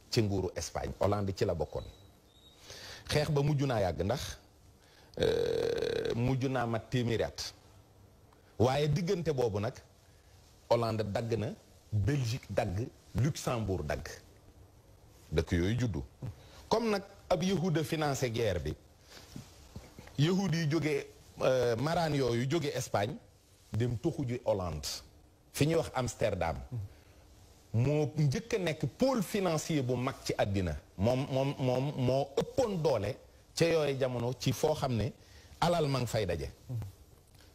ci nguuru Espagne Hollande ci la bokkoon xeex ba mujj naa yàgg ndax mujj naa mat téeméeri at waaye diggante boobu nag Hollande dagg na Belgique dagg Luxembourg dagg dëkk yooyu juddu comme nag ab yahuda financé guerre bi yahud yi jógee maraan yooyu jóge Espagne dem tuxu ji Hollande fi ñuy wax Amsterdam moo njëkk a nekk pôle financier bu mag ci àddina moom moo ëppoon doole ca yooyu jamono ci foo xam ne alal ma ngi fay daje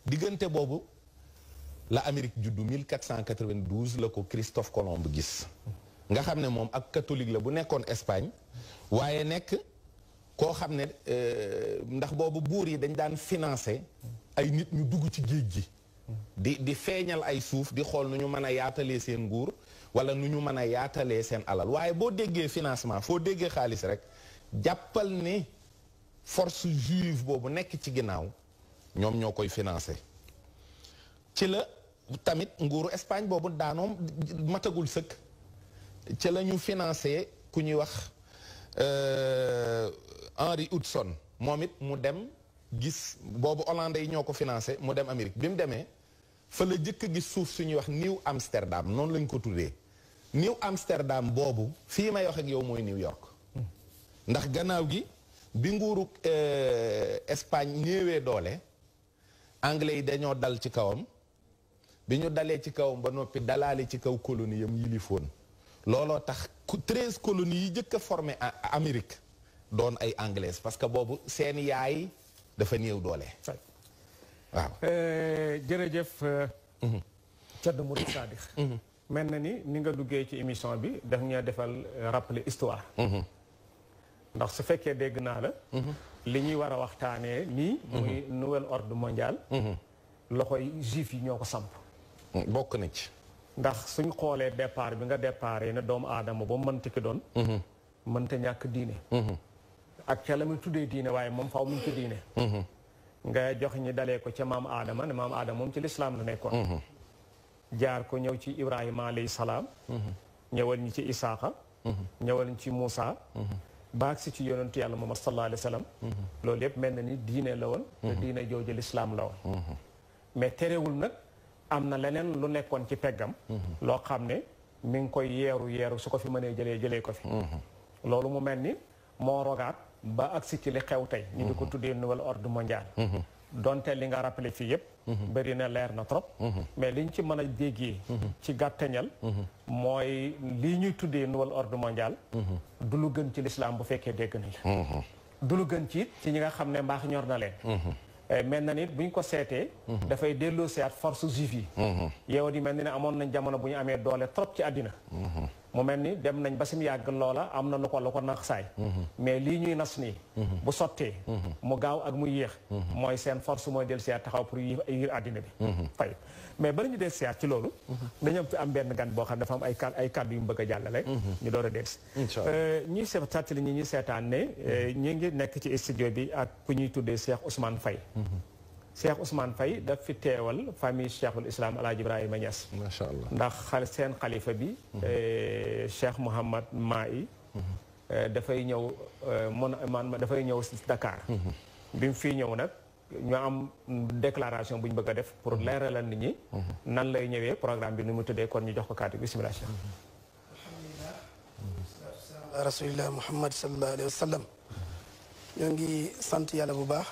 diggante boobu la Amérique juddu 1492 la ko Christophe Colomb gis nga xam ne moom ak catholique la bu nekkoon Espagne waaye nekk koo xam ne ndax boobu buur yi dañ daan financer ay nit ñu dugg ci géej gi di feeñal ay suuf di xool nu ñu mën a yaatalee seen nguur wala nu ñu mën a yaatalee seen alal waaye boo déggee financement foo déggee xaalis rek jàppal ne force juive boobu nekk ci ginnaaw ñoom ñoo koy financer ci la tamit nguuru Espagne boobu daanoom matagul sëkk ci la ñu financé ku ñuy wax Henry Hudson moom it mu dem gis boobu Hollande yi ñoo ko financé mu dem Amérique bi mu demee fa la jëkk a gis suuf suñuy wax Nieuw Amsterdam noonu lañ ko tuddee Nieuw Amsterdam boobu fii may wax ak yow mooy New York ndax gannaaw gi bi nguuru Espagne néewee doole anglais yi dañoo dal ci kawam bi ñu dalee ci kawam ba noppi dalaale ci kaw colonie yam yilifoon looloo tax 13 colonies yi jëkk a formé Amérique doon ay anglaises parce que boobu seen yaay dafa néew doole. waaw. jërëjëf. Thierno Mouride Sadikh. mel na ni nga duggee ci émission bi daf ñoo defal rappeler histoire. ndax su fekkee dégg naa la. li ñuy war a waxtaanee nii. muy nouvel ordre mondial. loxoy juif yi ñoo ko samp. bokk na ci. ndax suñ xoolee départ bi nga déparé ne doomu aadama ba mënti ki doon. mënta ñàkk diine. ak ca la muy tuddee diine waaye moom faaw mu ci diine. nga jox ñi dalee ko ca maam aadama ne maam aadama moom ci lislaam la nekkoon. jaar ko ñëw ci Ibrahima alayhi salaam. ñëwal ñi ci Isaaxa. ñëwal ñi ci Moussa. baag si ci yonentu yàlla Muhammad sallallahu alayhi wa sallam. loolu yëpp mel na ni diine la woon. te diine jooju lislaam la woon. mais terewul nag am na leneen lu nekkoon ci peggam. loo xam ne mi ngi koy yeeru su ko fi mënee jëlee ko fi. loolu mu mel ni moo rogaat ba agsi ci li xew tey. ñu di ko tuddee nouvel ordre mondial. donte li nga rappelé fii yëpp. bëri na leer na trop. mais liñ ci mën a déggee. ci gàttañal. mooy lii ñuy tuddee nouvel ordre mondial. du lu gën ci lislaam bu fekkee dégg nañ. du lu gën ci it ci ñi nga xam ne mbaax ñor na leen. mel na nit bu ñu ko seetee. dafay delloo seet force juive yi. yow di mel ni ne amoon nañ jamono bu ñu amee doole trop ci àddina. mu mel ni dem nañ ba sim yàgg loola am na lu ko nax saay. mais lii ñuy nas nii. bu sottee. mu gaaw ak mu yéex. mooy seen force mooy del seet taxaw pour yiir àddina bi. fay mais bala ñu del seet ci loolu. dañoo fi am benn gan boo xam ne dafa am ay kàddu yu mu bëgg a jàllale. ñu door a del si. ñuy seetlu ñi ñuy seetaan ne. ñi ngi nekk ci studio bi ak ku ñuy tuddee Cheikh Ousmane Faye. Cheikh Ousmane Faye daf fi teewal famille Cheikhul Islam El Hadj Ibrahima Niass. macha allah ndax seen xalifa bi. Cheikh Mouhamad Mahi. dafay ñëw dafay ñëw Dakar. bi mu fii ñëw nag ñu am déclaration bu ñu bëgg a def pour leeralal nit ñi. nan lay ñëwee programme bi ni mu tuddee kon ñu jox ko kàddu bi bisimilah. alhamdulilah. rasulillah Muhammad sallallahu alayhi wa sallam. ñoo ngi sant yàlla bu baax.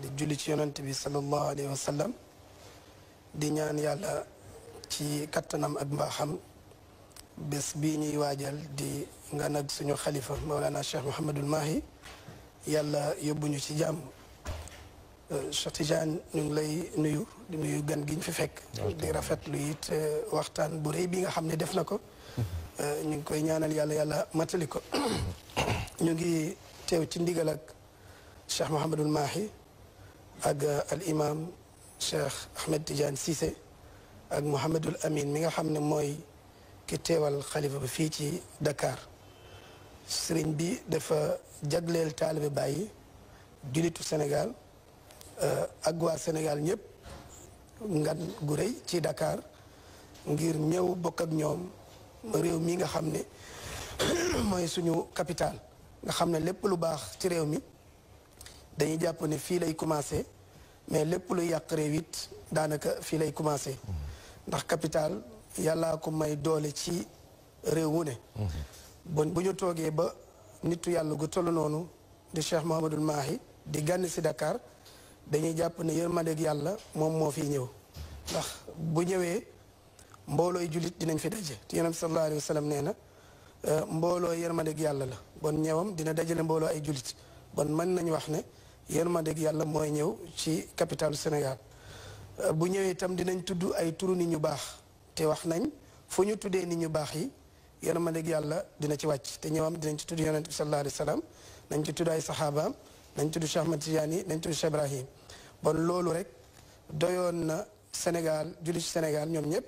di julli ci yonent bi sallallahu alayhi wa sallam di ñaan yàlla ci kattanam ak mbaaxam bés bii ñuy waajal di nga nag suñu xalifa Mawlana Cheikh Mouhamadul Mahi yàlla yóbbuñu ci jàmm. Cheikh Tidiane ñu ngi lay nuyu di nuyu gan gi ñu fi fekk. di rafetlu it waxtaan bu rëy bi nga xam ne def na ko. ñu ngi koy ñaanal yàlla matali ko. ñu ngi teew ci ndigal ak Cheikh Mouhamadul Mahi. ak al imam Cheikh Ahmed Tidiane Cissé ak Mouhamadul Amin mi nga xam ne mooy ki teewal xalifa bi fii ci Dakar sëriñ bi dafa jagleel taalibe Baay jullitu Sénégal ak waa Sénégal ñëpp ngan gu rëy ci Dakar ngir ñëw bokk ak ñoom réew mi nga xam ne mooy suñu capital nga xam ne lépp lu baax ci réew mi dañuy jàpp ne fii lay commencé mais lépp lu yàq réew it daanaka fii lay commencé ndax capital yàllaa ko may doole ci réew mu ne bon bu ñu toogee ba nitu yàlla gu toll noonu di Cheikh Mouhamadul Mahi di gànn si Dakar dañuy jàpp ne yërmandeeg yàlla moom moo fiy ñëw ndax bu ñëwee mboolooy jullit dinañ fi daje te yonent bi sallallahu alayhi wa sallam nee na mbooloo yërmandeeg yàlla la bon ñëwam dina dajale mbooloo ay jullit bon mën nañu wax ne yërmandeeg yàlla mooy ñëw ci capitalu Sénégal bu ñëwee itam dinañ tudd ay turu nit ñu baax te wax nañ fu ñu tuddee nit ñu baax yi yërmandeeg yàlla dina ci wàcc te ñëwam dinañ ci tudd yonent bi sallallahu alayhi wa sallam nañ ci tudd ay saxaabaam nañ tudd Cheikh Ahmad Tidiane nañ tudd Cheikh Ibrahim bon loolu rek doyoon na Sénégal jullit ci Sénégal ñoom ñëpp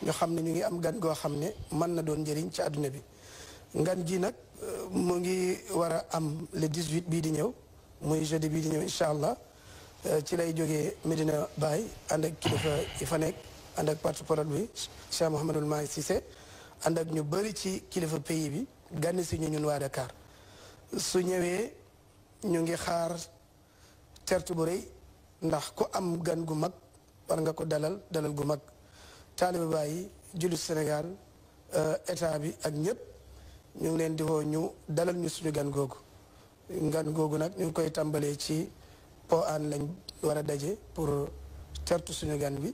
ñu xam ne ñu ngi am gan goo xam ne mën na doon njëriñ ci àdduna bi ngan gi nag mu ngi war a am le 18 bii di ñëw muy jeudi bii di ñëw incha allah ci lay jógee Medina Baye ànd ak kilifa yi fa nekk ànd ak porte-parole bi Cheikh Mouhamadul Mahi Cissé ànd ak ñu bëri ci kilifa pays bi gànn si ñu ñun waa Dakar su ñëwee ñu ngi xaar tertu bu rëy ndax ku am gan gu mag war nga ko dalal gu mag taaliba Baay jullit Sénégal état bi ak ñëpp ñu ngi leen di woo ñu dalal ñu suñu gan googu nag ñu ngi koy tàmbalee ci Po'an lañ war a daje pour tertu suñu gan bi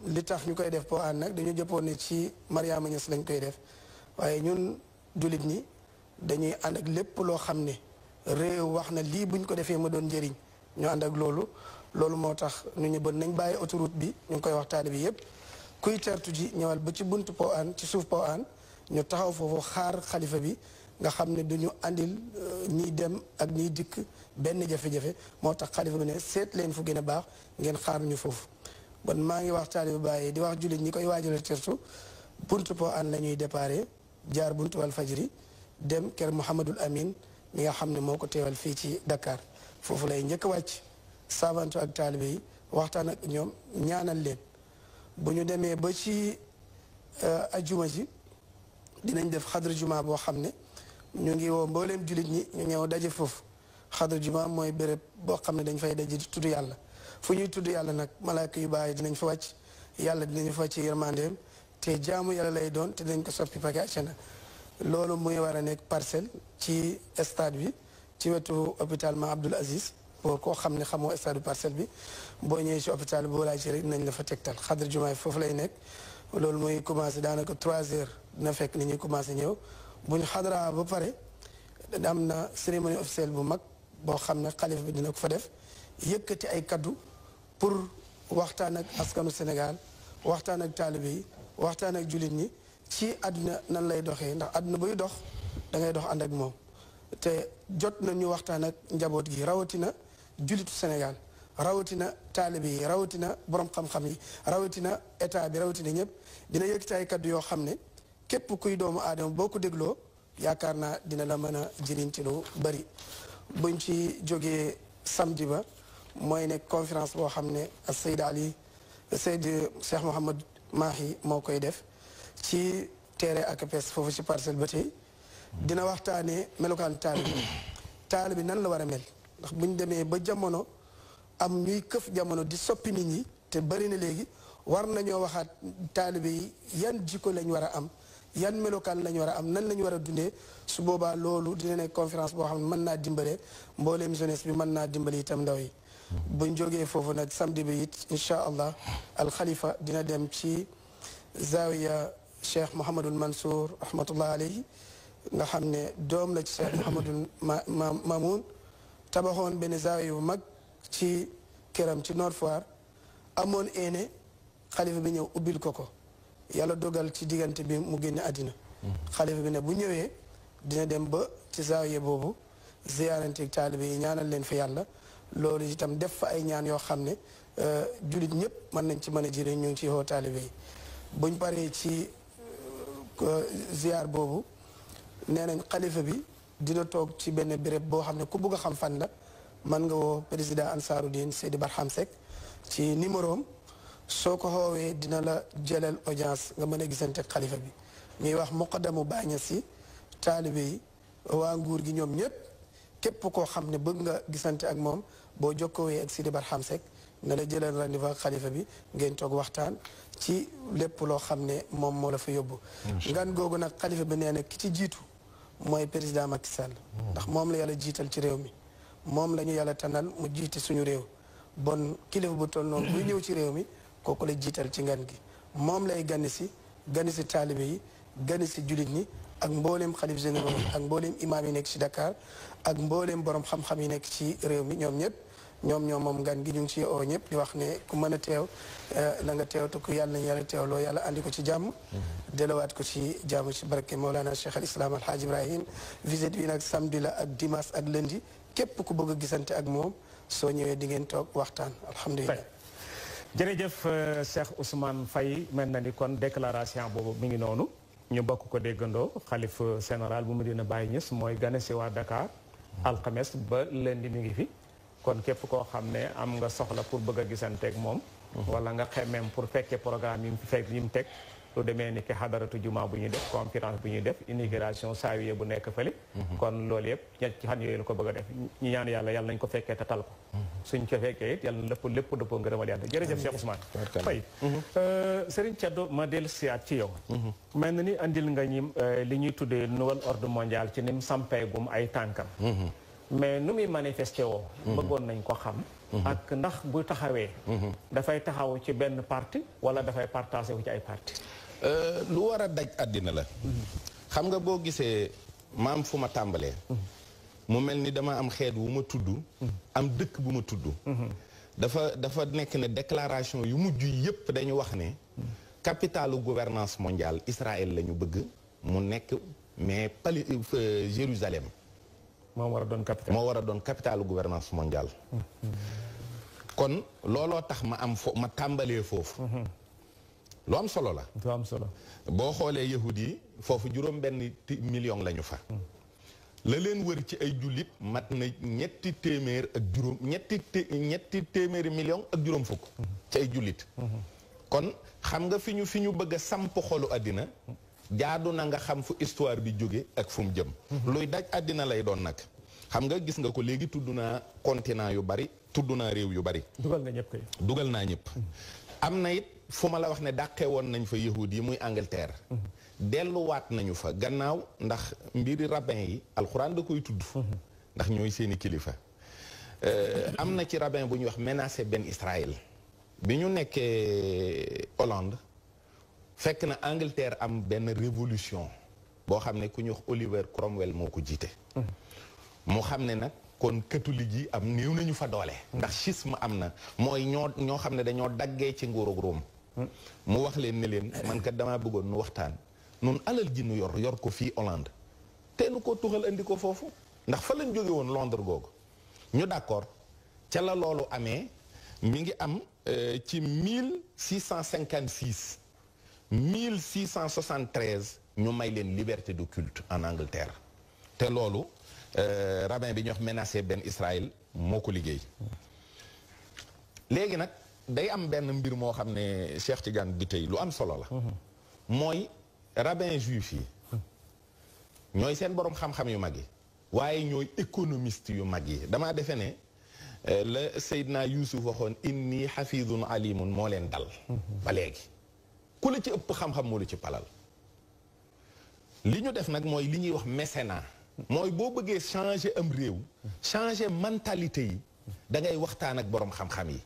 li tax ñu koy def Po'an nag dañu jëppoon ne ci Mariama Niass lañ koy def waaye ñun jullit ñi dañuy ànd ak lépp loo xam ne réew wax na lii buñ ko defee ma doon njëriñ ñu ànd ak loolu moo tax ñu ñu bën nañ bàyyi autoroute bi ñu ngi koy waxtaane bi yépp kuy tertu ji ñëwal ba ci buntu Po'an ci suuf Po'an ñu taxaw foofu xaar xalifa bi nga xam ne duñu andil ñiy dem ak ñiy dikk benn jafe-jafe moo tax xalifa bi ne seet leen fu gën a baax ngeen xaar ñu foofu bon maa ngi wax taalibe Baay di wax jullit ñi koy waajal tertu buntu Po'an la ñuy déparé jaar buntu Walfajri dem kër Mouhamadul Amin mi nga xam ne moo ko teewal fii ci Dakar foofu lay njëkk a wàcc saabantu ak taalibe yi waxtaan ak ñoom ñaanal leen bu ñu demee ba ci ajjuma ji dinañ def xadra juma boo xam ne ñu ngi woo mbooleem jullit ñi ñu ñëw daje foofu xadra juma mooy béréb boo xam ne dañ fay daje di tudd yàlla fu ñuy tudd yàlla nag malaaka yu baax dinañ fa wàcc yàlla dinañ fa wàcc yërmandeem te jaamu yàlla lay doon te dinañ ko soppi pake àjjana loolu muy war a nekk parcelle ci stade bi ci wetu hôpital Ma Abdoul Aziz pour koo xam ne xamoo stade parcelle bi boo ñëwee ci hôpital boo laaj ci rek nañ la fa tegtal xadra jumaay foofu lay nekk loolu muy commencé daanaka 3 heures dina fekk ni ñuy commencé ñëw bu ñu xadra ba pare am na cérémonie officielle bu mag boo xam ne xalifa bi dina ko fa def yëkkati ay kaddu pour waxtaan ak askanu Sénégal waxtaan ak taalibe yi waxtaan ak jullit ñi ci àdduna nan lay doxee ndax àdduna buy dox da ngay dox ànd ak moom te jot na ñu waxtaan ak njaboot gi rawatina jullitu Sénégal rawatina taalibe yi rawatina borom xam-xam yi rawatina état bi rawatina ñëpp dina yëkkati ay kaddu yoo xam ne képp kuy doomu aadama boo ko dégloo yaakaar naa dina la mën a jëriñ ci lu bari buñ ci jógee samedi ba mooy nekk conférence boo xam ne Seyd Cheikh Mouhamad Mahi moo koy def ci terrain ACAPES foofu ci parcelle ba tey dina waxtaanee melokaan taalibe bi nan la war a mel ndax bu ñu demee ba jamono am ñuy këf jamono di soppi nit ñi te bari na léegi war nañoo waxaat taalibe yi yan jikko lañ war a am yan melokaan lañ war a am nan lañ war a dundee su boobaa loolu dina nekk conférence boo xam ne mën naa dimbale mbooleem jeunesse bi mën naa dimbali itam ndaw yi buñ jógee foofu nag samedi bi it incha allah alxalifa dina dem ci zawiya cheikh Mouhamadul Mansour rahmatullah alayhi nga xam ne doom la ci cheikh Mouhamadul Mamoun tabaxoon benn zawiya bu mag ci këram ci Nord Foire amoon eene xalifa bi ñëw ubbil ko yàlla dogal ci diggante bi mu génne àddina xalifa bi ne bu ñëwee dina dem ba ci zawiya boobu ziyaaranteeg taalibe yi ñaanal leen fa yàlla loolu itam def fa ay ñaan yoo xam ne jullit ñëpp mën nañ ci mën a jëriñ ñu ngi ci woo taalibe yi buñ paree ci ziar boobu nee nañ xalifa bi dina toog ci benn béréb boo xam ne ku bugg a xam fan la mën nga woo président Ansaruddin Seydi Barham Seck ci numéro am soo ko xoowee dina la jëlal audience nga mën a gisante ak xalifa bi ñuy wax muqaddamu bàñña si taalibe yi waa nguur gi ñoom ñëpp képp koo xam ne bëgg nga gisante ak moom boo jokkoowee ak Sidi Barham Seck na la jëlal rendez-vous ak xalifa bi ngeen toog waxtaan ci lépp loo xam ne moom moo la fa yóbbu ngan googu nag xalifa bi nee na ki ci jiitu mooy président Macky Sall ndax moom la yàlla jiital ci réew mi moom la ñu yàlla tanal mu jiite suñu réew bon kilifa bu toll noonu buy ñëw ci réew mi kooku la jiital ci ngan gi moom lay gani si taalibe yi gani si jullit ñi ak mbooleem xalif généraux yi ak mbooleem imaam yi nekk ci Dakar ak mbooleem borom xam-xam yi nekk ci réew mi ñoom ñëpp ñoom moom ngan gi ñu ngi ci oo ñëpp di wax ne ku mën a teew na nga teew te ku yàlla nañu yàlla teewloo yàlla andi ko ci jàmm delawaat ko ci jàmm ci barke Mawlana Cheikh al Islam Alhaaj Ibrahim visite bi nag samedi la ak dimanche ak lundi képp ku bëgg a gisante ak moom soo ñëwee di ngeen toog waxtaan alhamdulilah jërëjëf Cheikh Ousmane Faye mel na ni kon déclaration boobu mi ngi noonu ñu bokk ko déggandoo xalif général bu Medina Baye Niass mooy gane si waa Dakar alxames ba lundi mi ngi fi kon képp koo xam ne am nga soxla pour bëgg a gisanteeg moom wala nga xemmeem pour fekkee programme yi mu fekk yi mu teg lu demee ni ki xadaratu juma bu ñuy def conférence bu ñuy def immigration saawiye bu nekk fële kon loolu yëpp ci xan yooyu la ko bëgg a def ñu ñaan yàlla nañ ko fekkee te tal ko suñ ko fekkee it yàlla lépp dëppoo ngërëmal yàlla jërëjëf Cheikh Ousmane Faye Serigne Thierno ma dellu siyaat ci yow mel na ni andil nga ñi li ñuy tuddee nouvel ordre mondial ci ni mu sampeegum ay tànkam mais nu muy manifesté woo bëggoon nañ ko xam ak ndax bu taxawee dafay taxaw ci benn parti wala dafay partagé wu ci ay parti lu war a daj àddina la xam nga boo gisee maam fu ma tàmbalee mu mel ni dama am xeet wu ma tudd am dëkk bu ma tudd dafa nekk ne déclaration yu mujj yépp dañu wax ne capitalu gouvernance mondiale Israël la ñu bëgg mu nekk mais pali Jérusalem moo war a doon capitalu gouvernance mondiale kon looloo tax ma tàmbalee foofu lu am solo la lu am solo boo xoolee yahud yi foofu juróom benn million lañu fa la leen wër ci ay jullit mat na ñetti téeméeri million ak juróom fukk ci ay jullit kon xam nga fi ñu bëgg a samp xolu àddina jaadu na nga xam fu histoire bi jóge ak fu mu jëm luy daj àddina lay doon nag xam nga gis nga ko léegi tudd naa continent yu bari tudd naa réew yu bari dugal naa ñëpp am na it fu ma la wax ne dàqee woon nañ fa yahud yi muy Angleterre delluwaat nañu fa gannaaw ndax mbiri rabbin yi alxuraan da koy tudd ndax ñooy seeni kilifa am na ci rabbin bu ñuy wax Menace Ben Israël bi ñu nekkee Hollande fekk na Angleterre am benn révolution boo xam ne ku ñuy wax Oliver Cromwell moo ko jiite mu xam ne nag kon catholique yi am néew nañu fa doole ndax schisme am na mooy ñoo xam ne dañoo daggee ci nguurug Rome mu wax leen ne leen man kat damaa bëggoon nu waxtaan nun alal ji nu yor ko fii Hollande te nu ko tuxal andi ko foofu ndax fa lañ jóge woon Londres googu ñu d'accord ca la loolu amee mi ngi am ci 1656 1673 ñu may leen liberté de culte en Angleterre te loolu rabbin bi ñuy wax Menace Ben Israël moo ko liggéey léegi nag day am benn mbir moo xam ne Cheikh Tidiane bi tey lu am solo la mooy rabbin juif yi ñooy seen boroom xam-xam yu mag yi waaye ñooy économiste yu mag yi damaa defe ne la Seydina Yuusuf waxoon inni xafidun alimun moo leen dal ba léegi ku la ci ëpp xam-xam moo la ci palal li ñu def nag mooy li ñuy wax mécénat mooy boo bëggee changer am réew changer mentalité yi da ngay waxtaan ak boroom xam-xam yi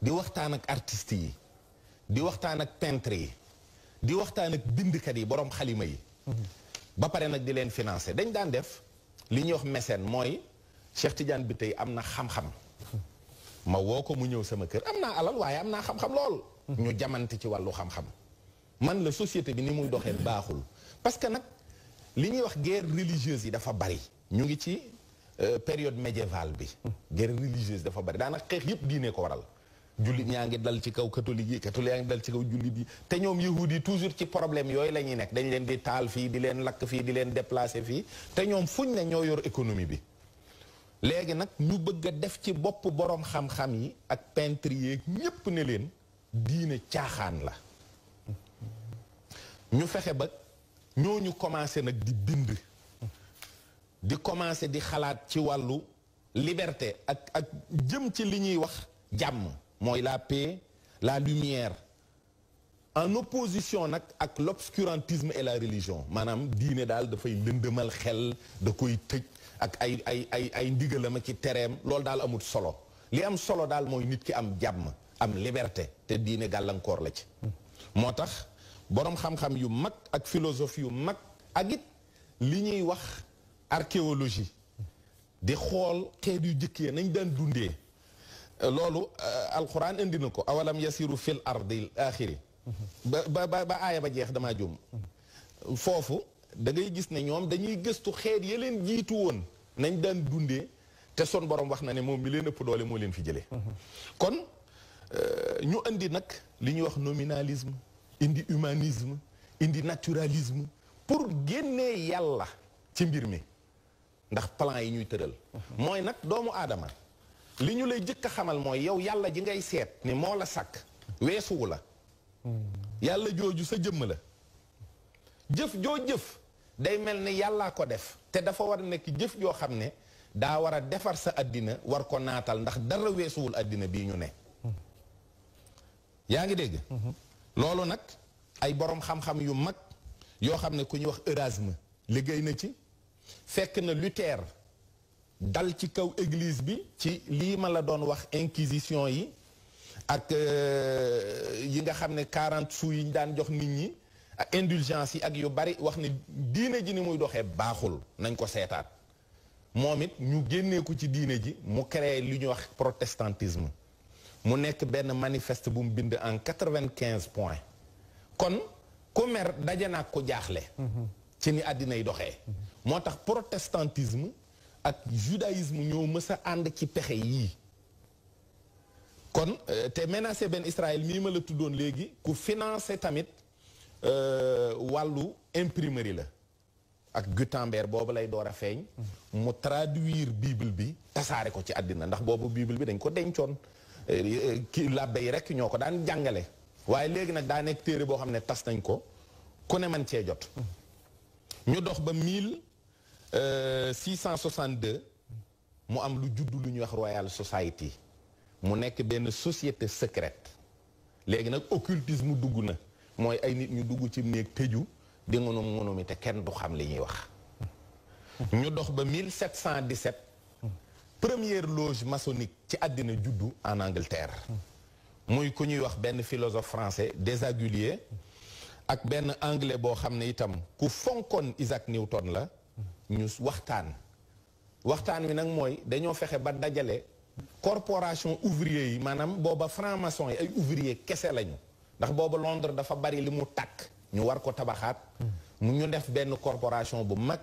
di waxtaan ak artistes yi di waxtaan ak peintre yi di waxtaan ak bindkat yi boroom xalima yi ba pare nag di leen financer dañ daan def li ñuy wax mécène mooy Cheikh Tidiane bi tey am na xam-xam ma woo ko mu ñëw sama kër am naa alal waaye am naa xam-xam lool ñu jamante ci wàllu xam-xam man la société bi ni muy doxee baaxul parce que nag li ñuy wax guerre religieuse yi dafa bari ñu ngi ci période médiévale bi guerre religieuse dafa bari daanaka xeex yëpp diine ko waral jullit ñaa ngi dal ci kaw catholique yi catholique yaa ngi dal ci kaw jullit yi te ñoom yahud yi toujours ci problème yooyu la ñuy nekk dañ leen di taal fii di leen lakk fii di leen déplacer fii te ñoom fuñ ne ñoo yor économie bi léegi nag ñu bëgg a def ci bopp boroom xam-xam yi ak peintre yeeg ñépp ne leen diine caaxaan la ñu fexe ba ñooñu commencé nag di bind di commencé di xalaat ci wàllu liberté ak jëm ci li ñuy wax jàmm mooy la paix la lumière en opposition nag ak l'obscurantisme et la religion maanaam diine daal dafay lëndëmal xel da koy tëj ak ay ndigalam ak ci tereem loolu daal amul solo li am solo daal mooy nit ki am jàmm am liberté te diine gàllankoor la ci moo tax boroom xam-xam yu mag ak philosophe yu mag ak it li ñuy wax archéologie di xool xeet yu jëkkee nañ daan dundee loolu alquran indi na ko awalam yasiru fil ardi axiri ba aaya ba jeex damaa jum foofu da ngay gis ne ñoom dañuy gëstu xeet ya leen jiitu woon nañ daan dundee te son borom wax na ne moom mi leen ëpp doole moo leen fi jëlee kon ñu indi nag li ñuy wax nominalisme indi humanisme indi naturalisme pour génnee yàlla ci mbir mi ndax plan yi ñuy tëral mooy nag doomu aadama li ñu lay jëkk a xamal mooy yow yàlla ji ngay seet ni moo la sàkk weesuwu la yàlla jooju sa jëmm la jëf joo jëf day mel ni yàllaa ko def te dafa war a nekk jëf joo xam ne daa war a defar sa àddina war ko naatal ndax dara weesuwul àddina bii ñu ne yaa ngi dégg loolu nag ay boroom xam-xam yu mag yoo xam ne ku ñuy wax Erasme liggéey na ci fekk na Luther dal ci kaw église bi ci lii ma la doon wax inquisition yi ak yi nga xam ne 40 sous yi ñu daan jox nit ñi ak indulgence yi ak yu bari wax ne diine ji ni muy doxee baaxul nañ ko seetaat moom it ñu génnee ko ci diine ji mu créé li ñuy wax protestantisme mu nekk benn manifeste bu mu bind en 95 points kon ku mer daje naag ko jaaxle ci ni àddina yi doxee moo tax protestantisme ak judaïsme ñoo mës a ànd ci pexe yii kon te menacé ben Israël mii ma la tuddoon léegi ku financé tamit wàllu imprimerie la ak Gutenberg boobu lay door a feeñ mu traduire bible bi tasaare ko ci àddina ndax boobu bible bi dañ ko dencoon ki làbbe yi rek ñoo ko daan jàngale waaye léegi nag daa nekk téere boo xam ne tas nañ ko ku ne man cee jot ñu dox ba 1662 mu am lu judd lu ñuy wax Royal Society mu nekk benn société secrète léegi nag occultisme dugg na mooy ay nit ñu dugg ci néeg tëju di ngunum te kenn du xam li ñuy wax ñu dox ba 1717 première loge maçonnique ci àddina juddu en Angleterre muy ku ñuy wax benn philosophe français Desaguliers ak benn anglais boo xam ne itam ku fonkoon Isaac Newton la ñu waxtaan wi nag mooy dañoo fexe ba dajale corporation ouvrier yi maanaam booba franc-maçon yi ay ouvrier kese lañu ndax booba Londres dafa bari li mu tàkk ñu war ko tabaxaat mu ñu def benn corporation bu mag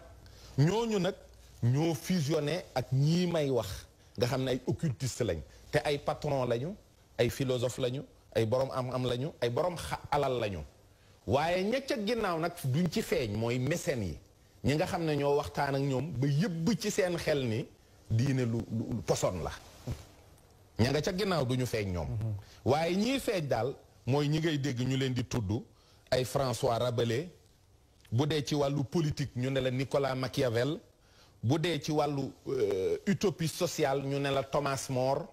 ñooñu nag ñoo fusionné ak ñii may wax nga xam ne ay occultiste lañ te ay patron lañu ay philosophe lañu ay borom am lañu ay borom alal lañu waaye ña ca ginnaaw nag duñ ci feeñ mooy mécènes yi ñi nga xam ne ñoo waxtaan ak ñoom ba yëbb ci seen xel ni diine lu poson la ña nga ca ginnaaw duñu feeñ ñoom waaye ñii feeñ daal mooy ñi ngay dégg ñu leen di tudd ay François Rabelais bu dee ci wàllu politique ñu ne la Nicolas Machiavel bu dee ci wàllu utopie sociale ñu ne la Thomas More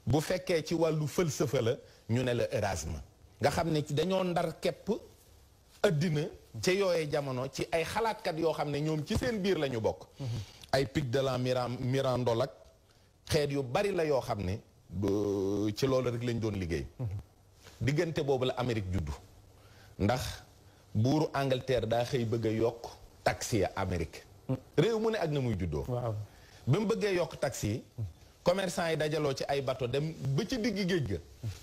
bu fekkee ci wàllu fëlsafa la ñu ne la Erasme nga xam ne dañoo ndar képp addina ca yooyee jamono ci ay xalaatkat yoo xam ne ñoom ci seen biir la ñu bokk ay Pic de la Mirandole ak xeet yu bari la yoo xam ne ci loolu rek lañ doon liggéey diggante boobu la Amérique juddu ndax buuru Angleterre daa xëy bëgg a yokk taxi ya Amérique réew mu ne ak na muy juddoo waaw ba mu bëggee yokk taxi yi commerçant yi dajaloo ci ay bateau dem ba ci digg géej ga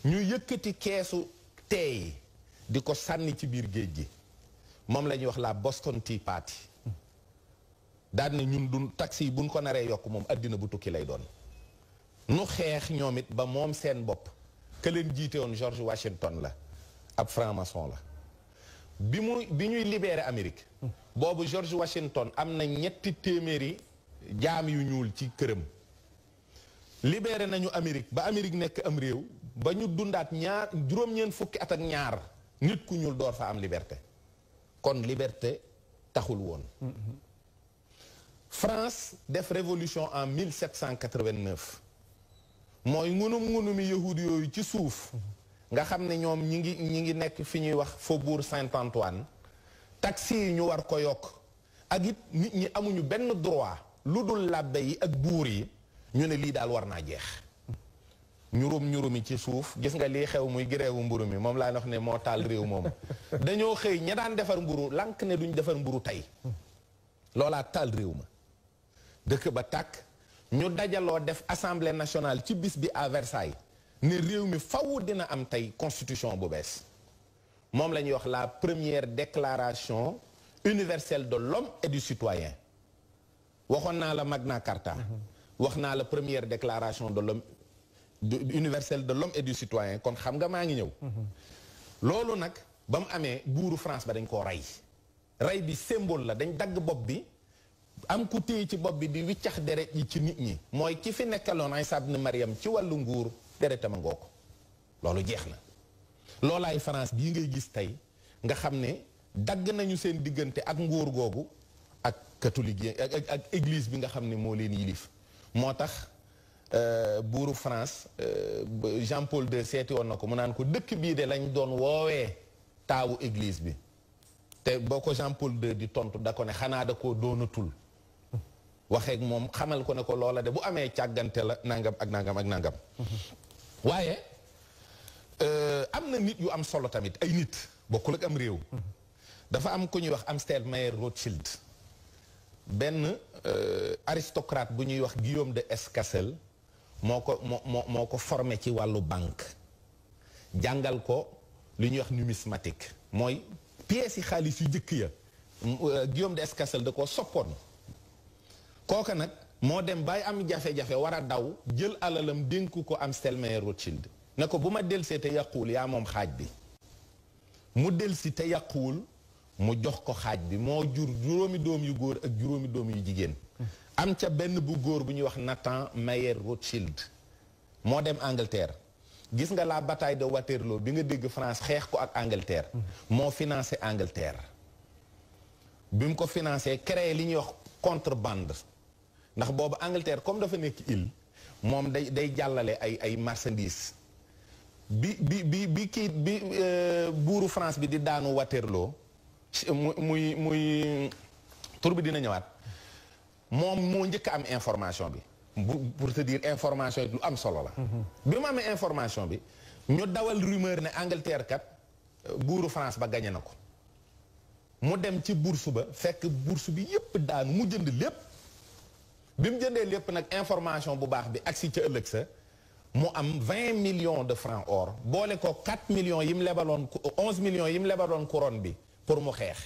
ñu yëkkati keesu teey di ko sànni ci biir géej gi moom la ñuy wax la Boston Tea Party daal ne ñun du taxi yi buñ ko naree yokk moom addina bu tukki lay doon nu xeex ñoom it ba moom seen bopp ka leen jiite woon George Washington la ab franc-maçon la bi ñuy libéré Amérique boobu George Washington am na 300 jaam yu ñuul ci këram libéré nañu Amérique ba Amérique nekk am réew ba ñu dundaat juróom-ñeent fukki at ak ñaar nit ku ñuul door fa am liberté kon liberté taxul woon. France def révolution en 1789 mooy ngunum yahudi yooyu ci suuf nga xam ne ñoom ñi ngi nekk fi ñuy wax faubourg Saint-Antoine taxi yi ñu war ko yokk ak it nit ñi amuñu benn droit lu dul làbbe yi ak buur yi ñu ne lii daal war naa jeex ñurumi ci suuf gis nga lii xew muy gréewu mburu mi moom laa wax ne moo taal réew moom dañoo xëy ña daan defar mburu lànk ne duñ defar mburu tey loolaa taal réew ma dëkk ba tàkk ñu dajaloo def assemblée nationale ci bis bi à Versailles ne réew mi faw dina am tey constitution bu bees moom la ñuy wax la première déclaration universelle de l'homme et du citoyen waxoon naa la Magna Carta wax naa la première déclaration de l'homme universelle de l'homme et du citoyen kon xam nga maa ngi ñëw loolu nag ba mu amee buuru France ba dañ koo rey bi symbole la dañ dagg bopp bi am ku téye ci bopp bi di wiccax deret yi ci nit ñi mooy ki fi nekkaloon Iisaa ibn Maryam ci wàllu nguur deretama ngoo ko loolu jeex na loolaay France bii ngay gis tey nga xam ne dagg nañu seen diggante ak nguur googu ak catholique yi ak église bi nga xam ne moo leen yilif moo tax buuru France Jean-Paul II seeti woon na ko mu naan ko dëkk bii de lañ doon woowee taawu église bi te boo ko Jean-Paul II di tontu da ko ne xanaa da koo doonatul waxeek moom xamal ko ne ko loola de bu amee càggante la nangam ak nangam ak nangam waaye am na nit yu am solo tamit ay nit bokkul ak am réew dafa am ku ñuy wax Amstel Meyer Rothschild benn aristocrate bu ñuy wax Guillaume de Escacel moo ko formé ci wàllu banque jàngal ko li ñuy wax numismatique mooy pièces yi xaalis yu jëkk ya Guillaume de Escacel da ko soppoon kooka nag moo dem bay am jafe-jafe war a daw jël alalam dénk ko Amstel Meyer Rothschild ne ko bu ma delsee te yàquwul yaa moom xaaj bi mu delsi te yàquwul mu jox ko xaaj bi moo jur juróomi doom yu góor ak juróomi doom yu jigéen am ca benn bu góor bu ñuy wax Nathan Meyer Rothschild moo dem Angleterre gis nga la bataille de Waterloo bi nga dégg France xeex ko ak Angleterre moo financé Angleterre bi mu ko financé créé li ñuy wax contrebande ndax boobu Angleterre comme dafa nekk île moom day jàllale ay marchandises bi buuru France bi di daanu Waterloo muy tur bi dina ñëwaat moom moo njëkk am information bi pour te dire information yi lu am solo la bi mu amee information bi ñu dawal rumeur ne Angleterre kat buuru France ba gañe na ko mu dem ci bourse ba fekk bourse bi yépp daanu mu jënd lépp bi mu jëndee lépp nag information bu baax bi agsi ca ëllëg sa mu am 20 millions de francs or boole ko 4 millions yi mu lebaloon 11 millions yi mu lebaloon couronne bi pour mu xeex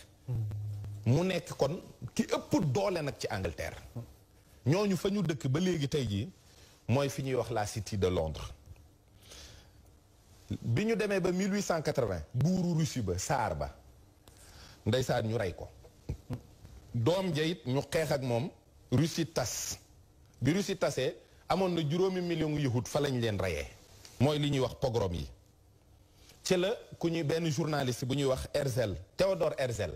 mu nekk kon ki ëpp doole nag ci Angleterre ñooñu fa ñu dëkk ba léegi tey jii mooy fi ñuy wax la City de Londres bi ñu demee ba 1880 buuru Russie ba Tsar ba ndeysaan ñu rey ko doom ja it ñu xeex ak moom Russie tas bi Russie tasee amoon na 5 millions yahud fa lañ leen reyee mooy li ñuy wax pogrom yi ci la ku ñuy benn journaliste bu ñuy wax Herzl Théodore Herzl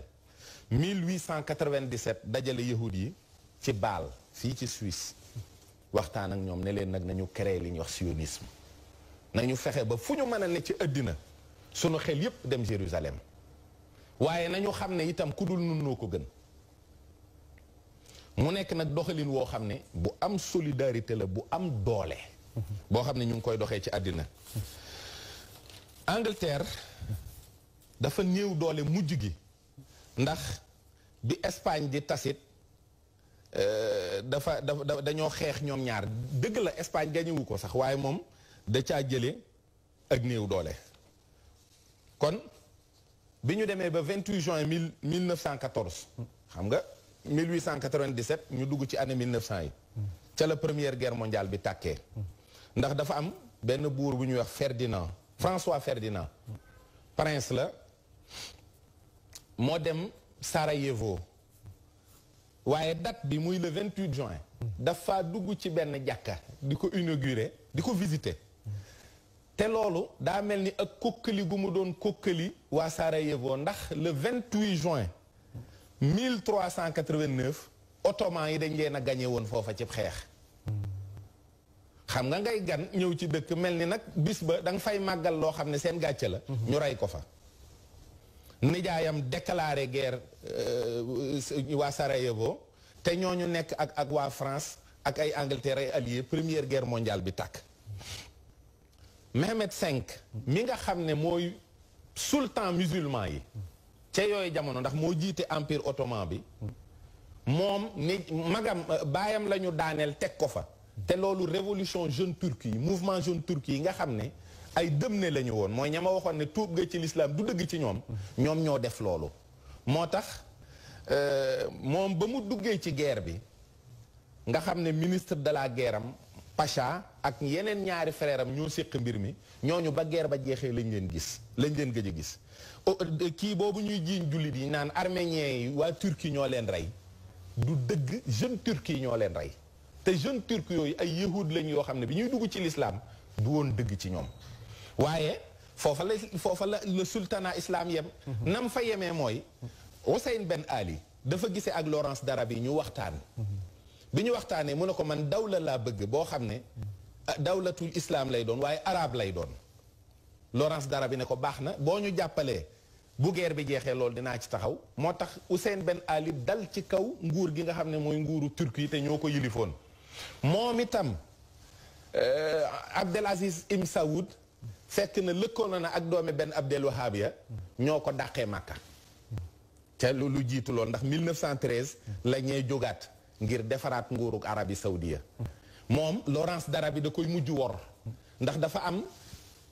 1897 dajale yahud yi ci Bâle fii ci Suisse waxtaan ak ñoom ne leen nag nañu créer li ñuy wax sionisme nañu fexe ba fu ñu mën a ne ci àddina sunu xel yépp dem Jérusalem waaye nañu xam ne itam ku dul nun noo ko gën mu nekk nag doxalin woo xam ne bu am solidarité la bu am doole boo xam ne ñu ngi koy doxee ci àddina Angleterre dafa néew doole mujj gi ndax bi Espagne di tasit dañoo xeex ñoom ñaar dëgg la Espagne gañewu ko sax waaye moom da caa jële ak néew doole kon bi ñu demee ba 28 juin 1914 xam nga 1897 ñu dugg ci année 1900 yi ca la première guerre mondiale bi tàkkee ndax dafa am benn buur bu ñuy wax Ferdinand François Ferdinand prince la moo dem Sarajevo waaye date bi muy le 28 juin dafa dugg ci benn jàkka di ko inaugurer di ko visiter te loolu daa mel ni ak kokkali gu mu doon kokkali waa Sarajevo ndax le 28 juin 1389 ottoman yi dañ leen a gañe woon foofa ci xeex. xam nga ngay gan ñëw ci dëkk mel ni nag bis ba da nga fay màggal loo xam ne seen gàcce la. ñu rey ko fa. nijaayam déclaré guerre waa Sarajevo te ñooñu nekk ak waa France ak ay Angleterre ay alliés première guerre mondiale bi tàkk. Mehmed V mi nga xam ne mooy sultan musulman yi ca yooyu jamono ndax moo jiite empire ottoman bi moom ni magam baayam la ñu daaneel teg ko fa te loolu révolution jeune turque yi mouvement jeune turque yi nga xam ne ay dëmne la ñu woon mooy ña ma waxoon ne tuub nga ci l'islam du dëgg ci ñoom ñoo def loolu moo tax moom ba mu duggee ci guerre bi nga xam ne ministre de la guerre am Pacha ak yeneen ñaari frère am ñoo séq mbir mi ñooñu ba guerre ba jeexee lañ leen gëj a gis kii boobu ñuy jiiñ jullit yi naan arméniens yi waa Turquie ñoo leen rey du dëgg jeune turcs yi ñoo leen rey te jeune turcs yooyu ay yahud lañ yoo xam ne bi ñuy dugg ci l'islam du woon dëgg ci ñoom waaye foofa la le sultanat islam yem nam fa yemee mooy Hussein Ben Ali dafa gisee ak Lawrence d'Arabie ñu waxtaan bi ñu waxtaanee mu ne ko man dawla laa bëgg boo xam ne dawlatul islam lay doon waaye arabe lay doon Lawrence d'Arabie ne ko baax na boo ñu jàppalee bu guerre bi jeexee loolu dinaa ci taxaw moo tax Hussein Ben Ali dal ci kaw nguur gi nga xam ne mooy nguuru turc yi te ñoo ko yilifoon moom itam Abdelaziz Ibn Saoud fekk na lëkkoon na ak doomi Ben Abdel Wahab ya ñoo ko dàqee Makka te lu jiitu lool ndax 1913 la ñee jógaat ngir defaraat nguurug Arabie Saoudia moom Lawrence d'Arabie da koy mujj wor ndax dafa am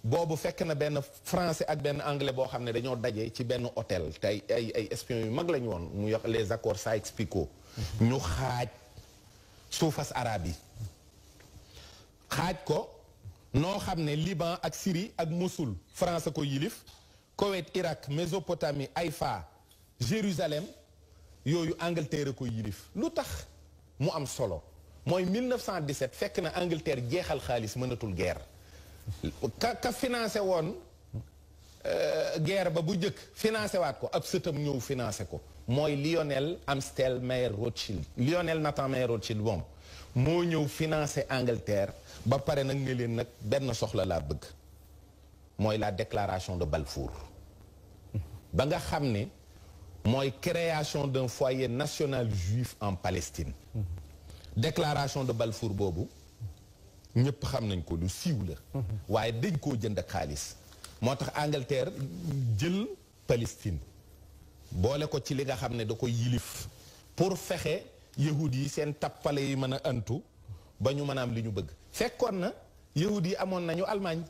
boobu fekk na benn français ak benn anglais boo xam ne dañoo daje ci benn hôtel te ay espions yu mag lañu woon mu yox les accords Sykes-Picot ñu xaaj suufas arabe yi xaaj ko noo xam ne Liban ak Syrie ak Mossoul France ko yilif Koweït Irak Mésopotamie Haïfa Jérusalem yooyu Angleterre ko yilif lu tax mu am solo mooy 1917 fekk na Angleterre jeexal xaalis mënatul guerre ka financé woon guerre ba bu njëkk financé waat ko ab sëtam ñëw financé ko mooy Lionel Amstel Mayer Rothschild Lionel Nathan Mayer Rothschild moom moo ñëw financé Angleterre ba pare nag ne leen nag benn soxla laa bëgg mooy la déclaration de Balfour ba nga xam ne mooy création d'un foyer national juif en Palestine déclaration de Balfour boobu ñëpp xam nañ ko lu siiw la waaye dañ koo jënd ak xaalis moo tax Angleterre jël Palestine boole ko ci li nga xam ne da koy yilif pour fexe yahud yi seen tappale yi mën a antu ba ñu mën a am li ñu bëgg fekkoon na yahud yi amoon nañu Allemagne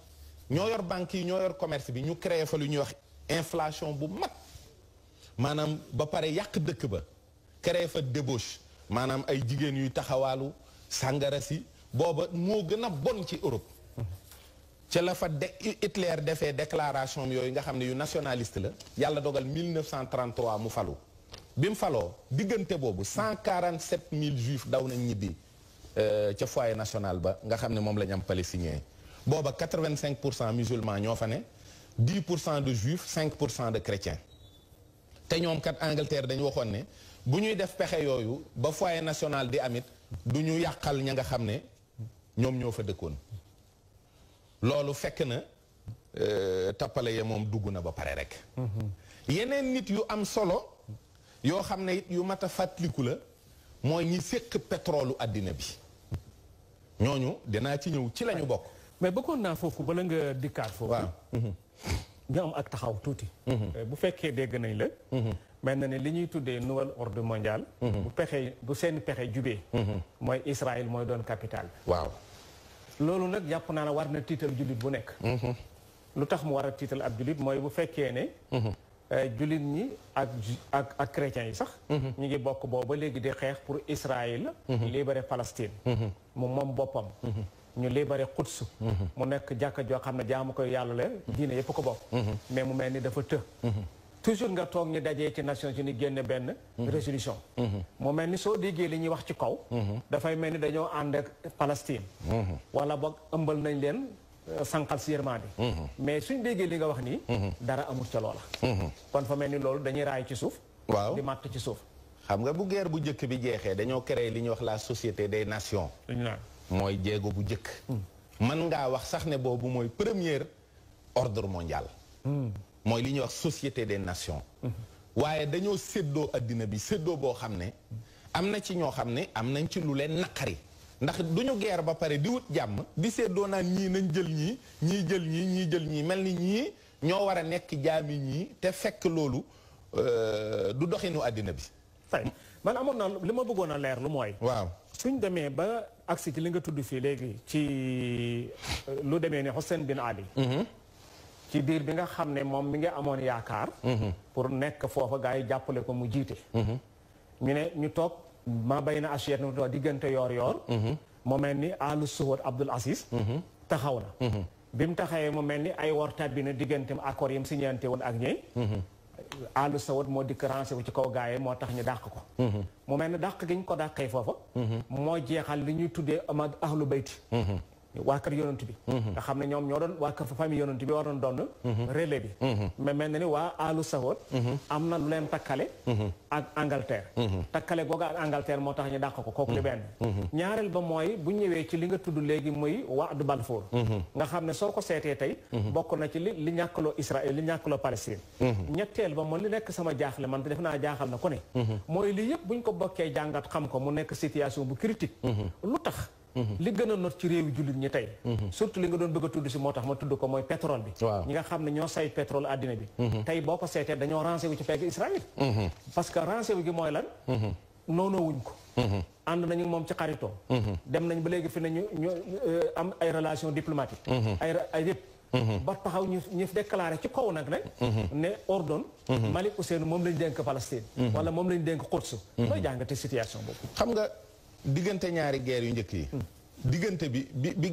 ñoo yor banque yi ñoo yor commerce bi ñu créé fa lu ñuy wax inflation bu mag maanaam ba pare yàq dëkk ba créé fa débauche maanaam ay jigéen yuy taxawaalu sàngara si booba moo gën a bon ci Europe ca la fa Hitler defee déclaration yooyu nga xam ne yu nationaliste la yàlla dogal 1933 mu falu bi mu faloo diggante boobu 147 000 juifs daw nañ ñibbi ca foyer national ba nga xam ne moom la ñu am palestinien booba 85% musulmans ñoo fa ne 10% de juifs 5% de chrétiens te ñoom kat Angleterre dañu waxoon ne bu ñuy def pexe yooyu ba foyer national di amit du ñu yàqal ña nga xam ne ñoom ñoo fa dëkkoon loolu fekk na tappale ya moom dugg na ba pare rek yeneen nit yu am solo yoo xam ne it yu mat a fàttaliku la mooy ñi séq pétrole àddina bi ñooñu dinaa ci ñëw ci lañu bokk mais bëggoon naa foofu bala nga dikkaat foofu waaw ñu am ak taxaw tuuti bu fekkee dégg nañ la mel na ne li ñuy tuddee nouvel ordre mondial bu seen pexe jubee mooy Israël mooy doon capitale waaw loolu nag jàpp naa ne war na tiital jullit bu nekk lu tax mu war a tiital ab jullit mooy bu fekkee ne jullit ñi ak chrétiens yi sax ñu ngi bokk boobu ba léegi di xeex pour Israël libérer Palestine mu moom boppam ñu libéré Quds mu nekk jàkka joo xam ne jaamu koy yàlla la diine yëpp ko bokk mais mu mel ni dafa të toujours nga toog ñu dajee ci Nations Unies génne benn résolution mu mel ni soo déggee li ñuy wax ci kaw dafay mel ni dañoo ànd ak Palestine wala boog ëmbal nañ leen sànqal si yërmande mais suñ déggee li nga wax nii dara amul ca loola kon fa mel ni loolu dañuy raay ci suuf waaw di màtt ci suuf xam nga bu guerre bu njëkk bi jeexee dañoo créé li ñuy wax la société des nations mooy jéego bu njëkk mën ngaa wax sax ne boobu mooy premier ordre mondial mooy li ñuy wax société des nations waaye dañoo séddoo addina bi séddoo boo xam ne am na ci ñoo xam ne am nañ ci lu leen naqari ndax duñu guerre ba pare di wut jàmm di séddoo naan ñii nañ jël ñii ñii jël ñii ñii jël ñii mel ni ñii ñoo war a nekk jaami ñii te fekk loolu du doxinu àddina bi fay man amoon na li ma bëggoon a leer lu mooy waaw suñ demee ba agsi ci li nga tudd fii léegi ci lu demee ni Hussein bin Ali ci diir bi nga xam ne moom mi nga amoon yaakaar pour nekk foofa gaa yi jàppale ko mu jiite ñu ne ñu toog ma bay na assiette na toog diggante yoor mu mel ni Alu Suhud Abdul Aziz taxaw na bi mu taxawee mu mel ni ay wor tabbi na diggante accord yi mu signante woon ak ñey Alu Suhud moo dikk rancé wu ci kaw gaa yi moo tax ñu dàq ko mu mel ni dàq gi ñu ko dàqee foofa moo jeexal li ñuy tuddee ama ahlu bayti waa kër yonent bi nga xam ne ñoom ñoo doon waa kër fa famille yonent bi waroon doon relais bi mais mel na ni waa Alu Suhud am na lu leen takkale ak Angleterre takkale googu ak Angleterre moo tax ñu dàq ko kooku li benn ñaareel ba mooy bu ñëwee ci li nga tudd léegi muy Wa'd Balfour nga xam ne soo ko seetee tey bokk na ci li ñàkkaloo Israël li ñàkkaloo Palestine ñetteel ba moom li nekk sama jaaxle man te def naa jaaxal na ko ne mooy lii yëpp buñ ko bokkee jàngat xam ko mu nekk situation bu critique lu tax li gën a not ci réewi jullit ñi tey surtout li nga doon bëgg a tudd si moo tax ma tudd ko mooy pétrole bi ñi nga xam ne ñoo say pétrole àddina bi tey boo ko seetee dañoo rancé wu ci pegg Israël parce que rancé wu gi mooy lan noonoo wuñ ko ànd nañu moom ci xaritoo dem nañ ba léegi fi ne ñu am ay relation diplomatique ay yëpp ba taxaw ñu déclaré ci kaw nag ne ordon Malik Ousseynou moom lañ dénk Palestine wala moom lañ dénk Quds mooy jàngate situation boobu xam nga diggante ñaari guerre yu njëkk yi diggante bi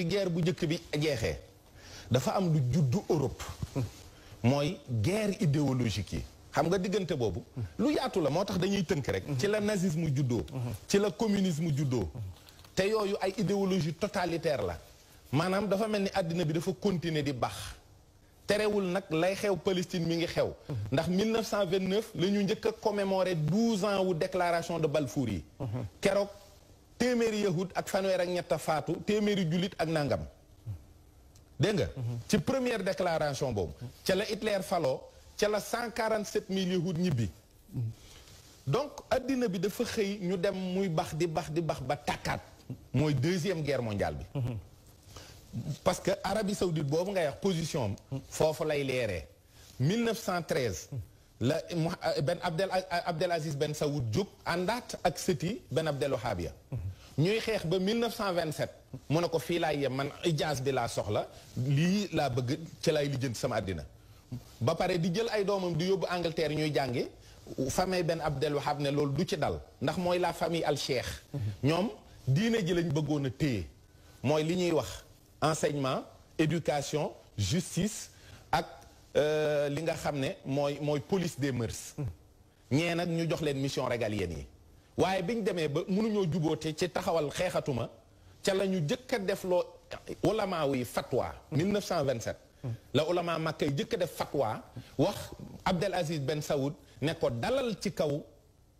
guerre bu njëkk bi jeexee dafa am lu juddu Europe mooy guerre idéologique yi xam nga diggante boobu lu yaatu la moo tax dañuy tënk rek ci la nazisme juddoo ci la communisme juddoo te yooyu ay idéologie totalitaire la maanaam dafa mel ni àddina bi dafa continuer di baax terewul nag lay xew Palestine mi ngi xew ndax 1929 la ñu njëkk a commémorer 12 ans wu déclaration de Balfour yi keroog téeméeri yahud ak fanweer ak ñett faatu téeméeri jullit ak nangam dégg nga ci première déclaration boobu ca la Hitler faloo ca la 147 000 yahud ñibbi donc addina bi dafa xëy ñu dem muy bax di bax ba tàkkaat mooy deuxième guerre mondiale bi parce que Arabie Saoudite boobu ngay wax position am foofu lay leeree 1913 la Ben Abdel Aziz Ben Saoud jóg àndaat ak sëti Ben Abdel Wahab ya ñuy xeex ba 1927 mu ne ko fii laay yem man ijaas bi laa soxla lii laa bëgg ci lay lijjanti sama àddina ba pare di jël ay doomam di yóbbu Angleterre ñuy jànge famille Ben Abdel Wahab ne loolu du ci dal ndax mooy la famille al cheikh ñoom diine ji lañ bëggoon a téye mooy li ñuy wax enseignement éducation justice ak li nga xam ne mooy police des mœurs ñee nag ñu jox leen mission régalienne yi waaye biñ demee ba mënuñoo juboote ci taxawal xeexatuma ca la ñu jëkk a def loo ulama yi fatwa 1927 la ulama Makka yi jëkk a def fatwa wax Abdel Aziz Ben Saoud ne ko dalal ci kaw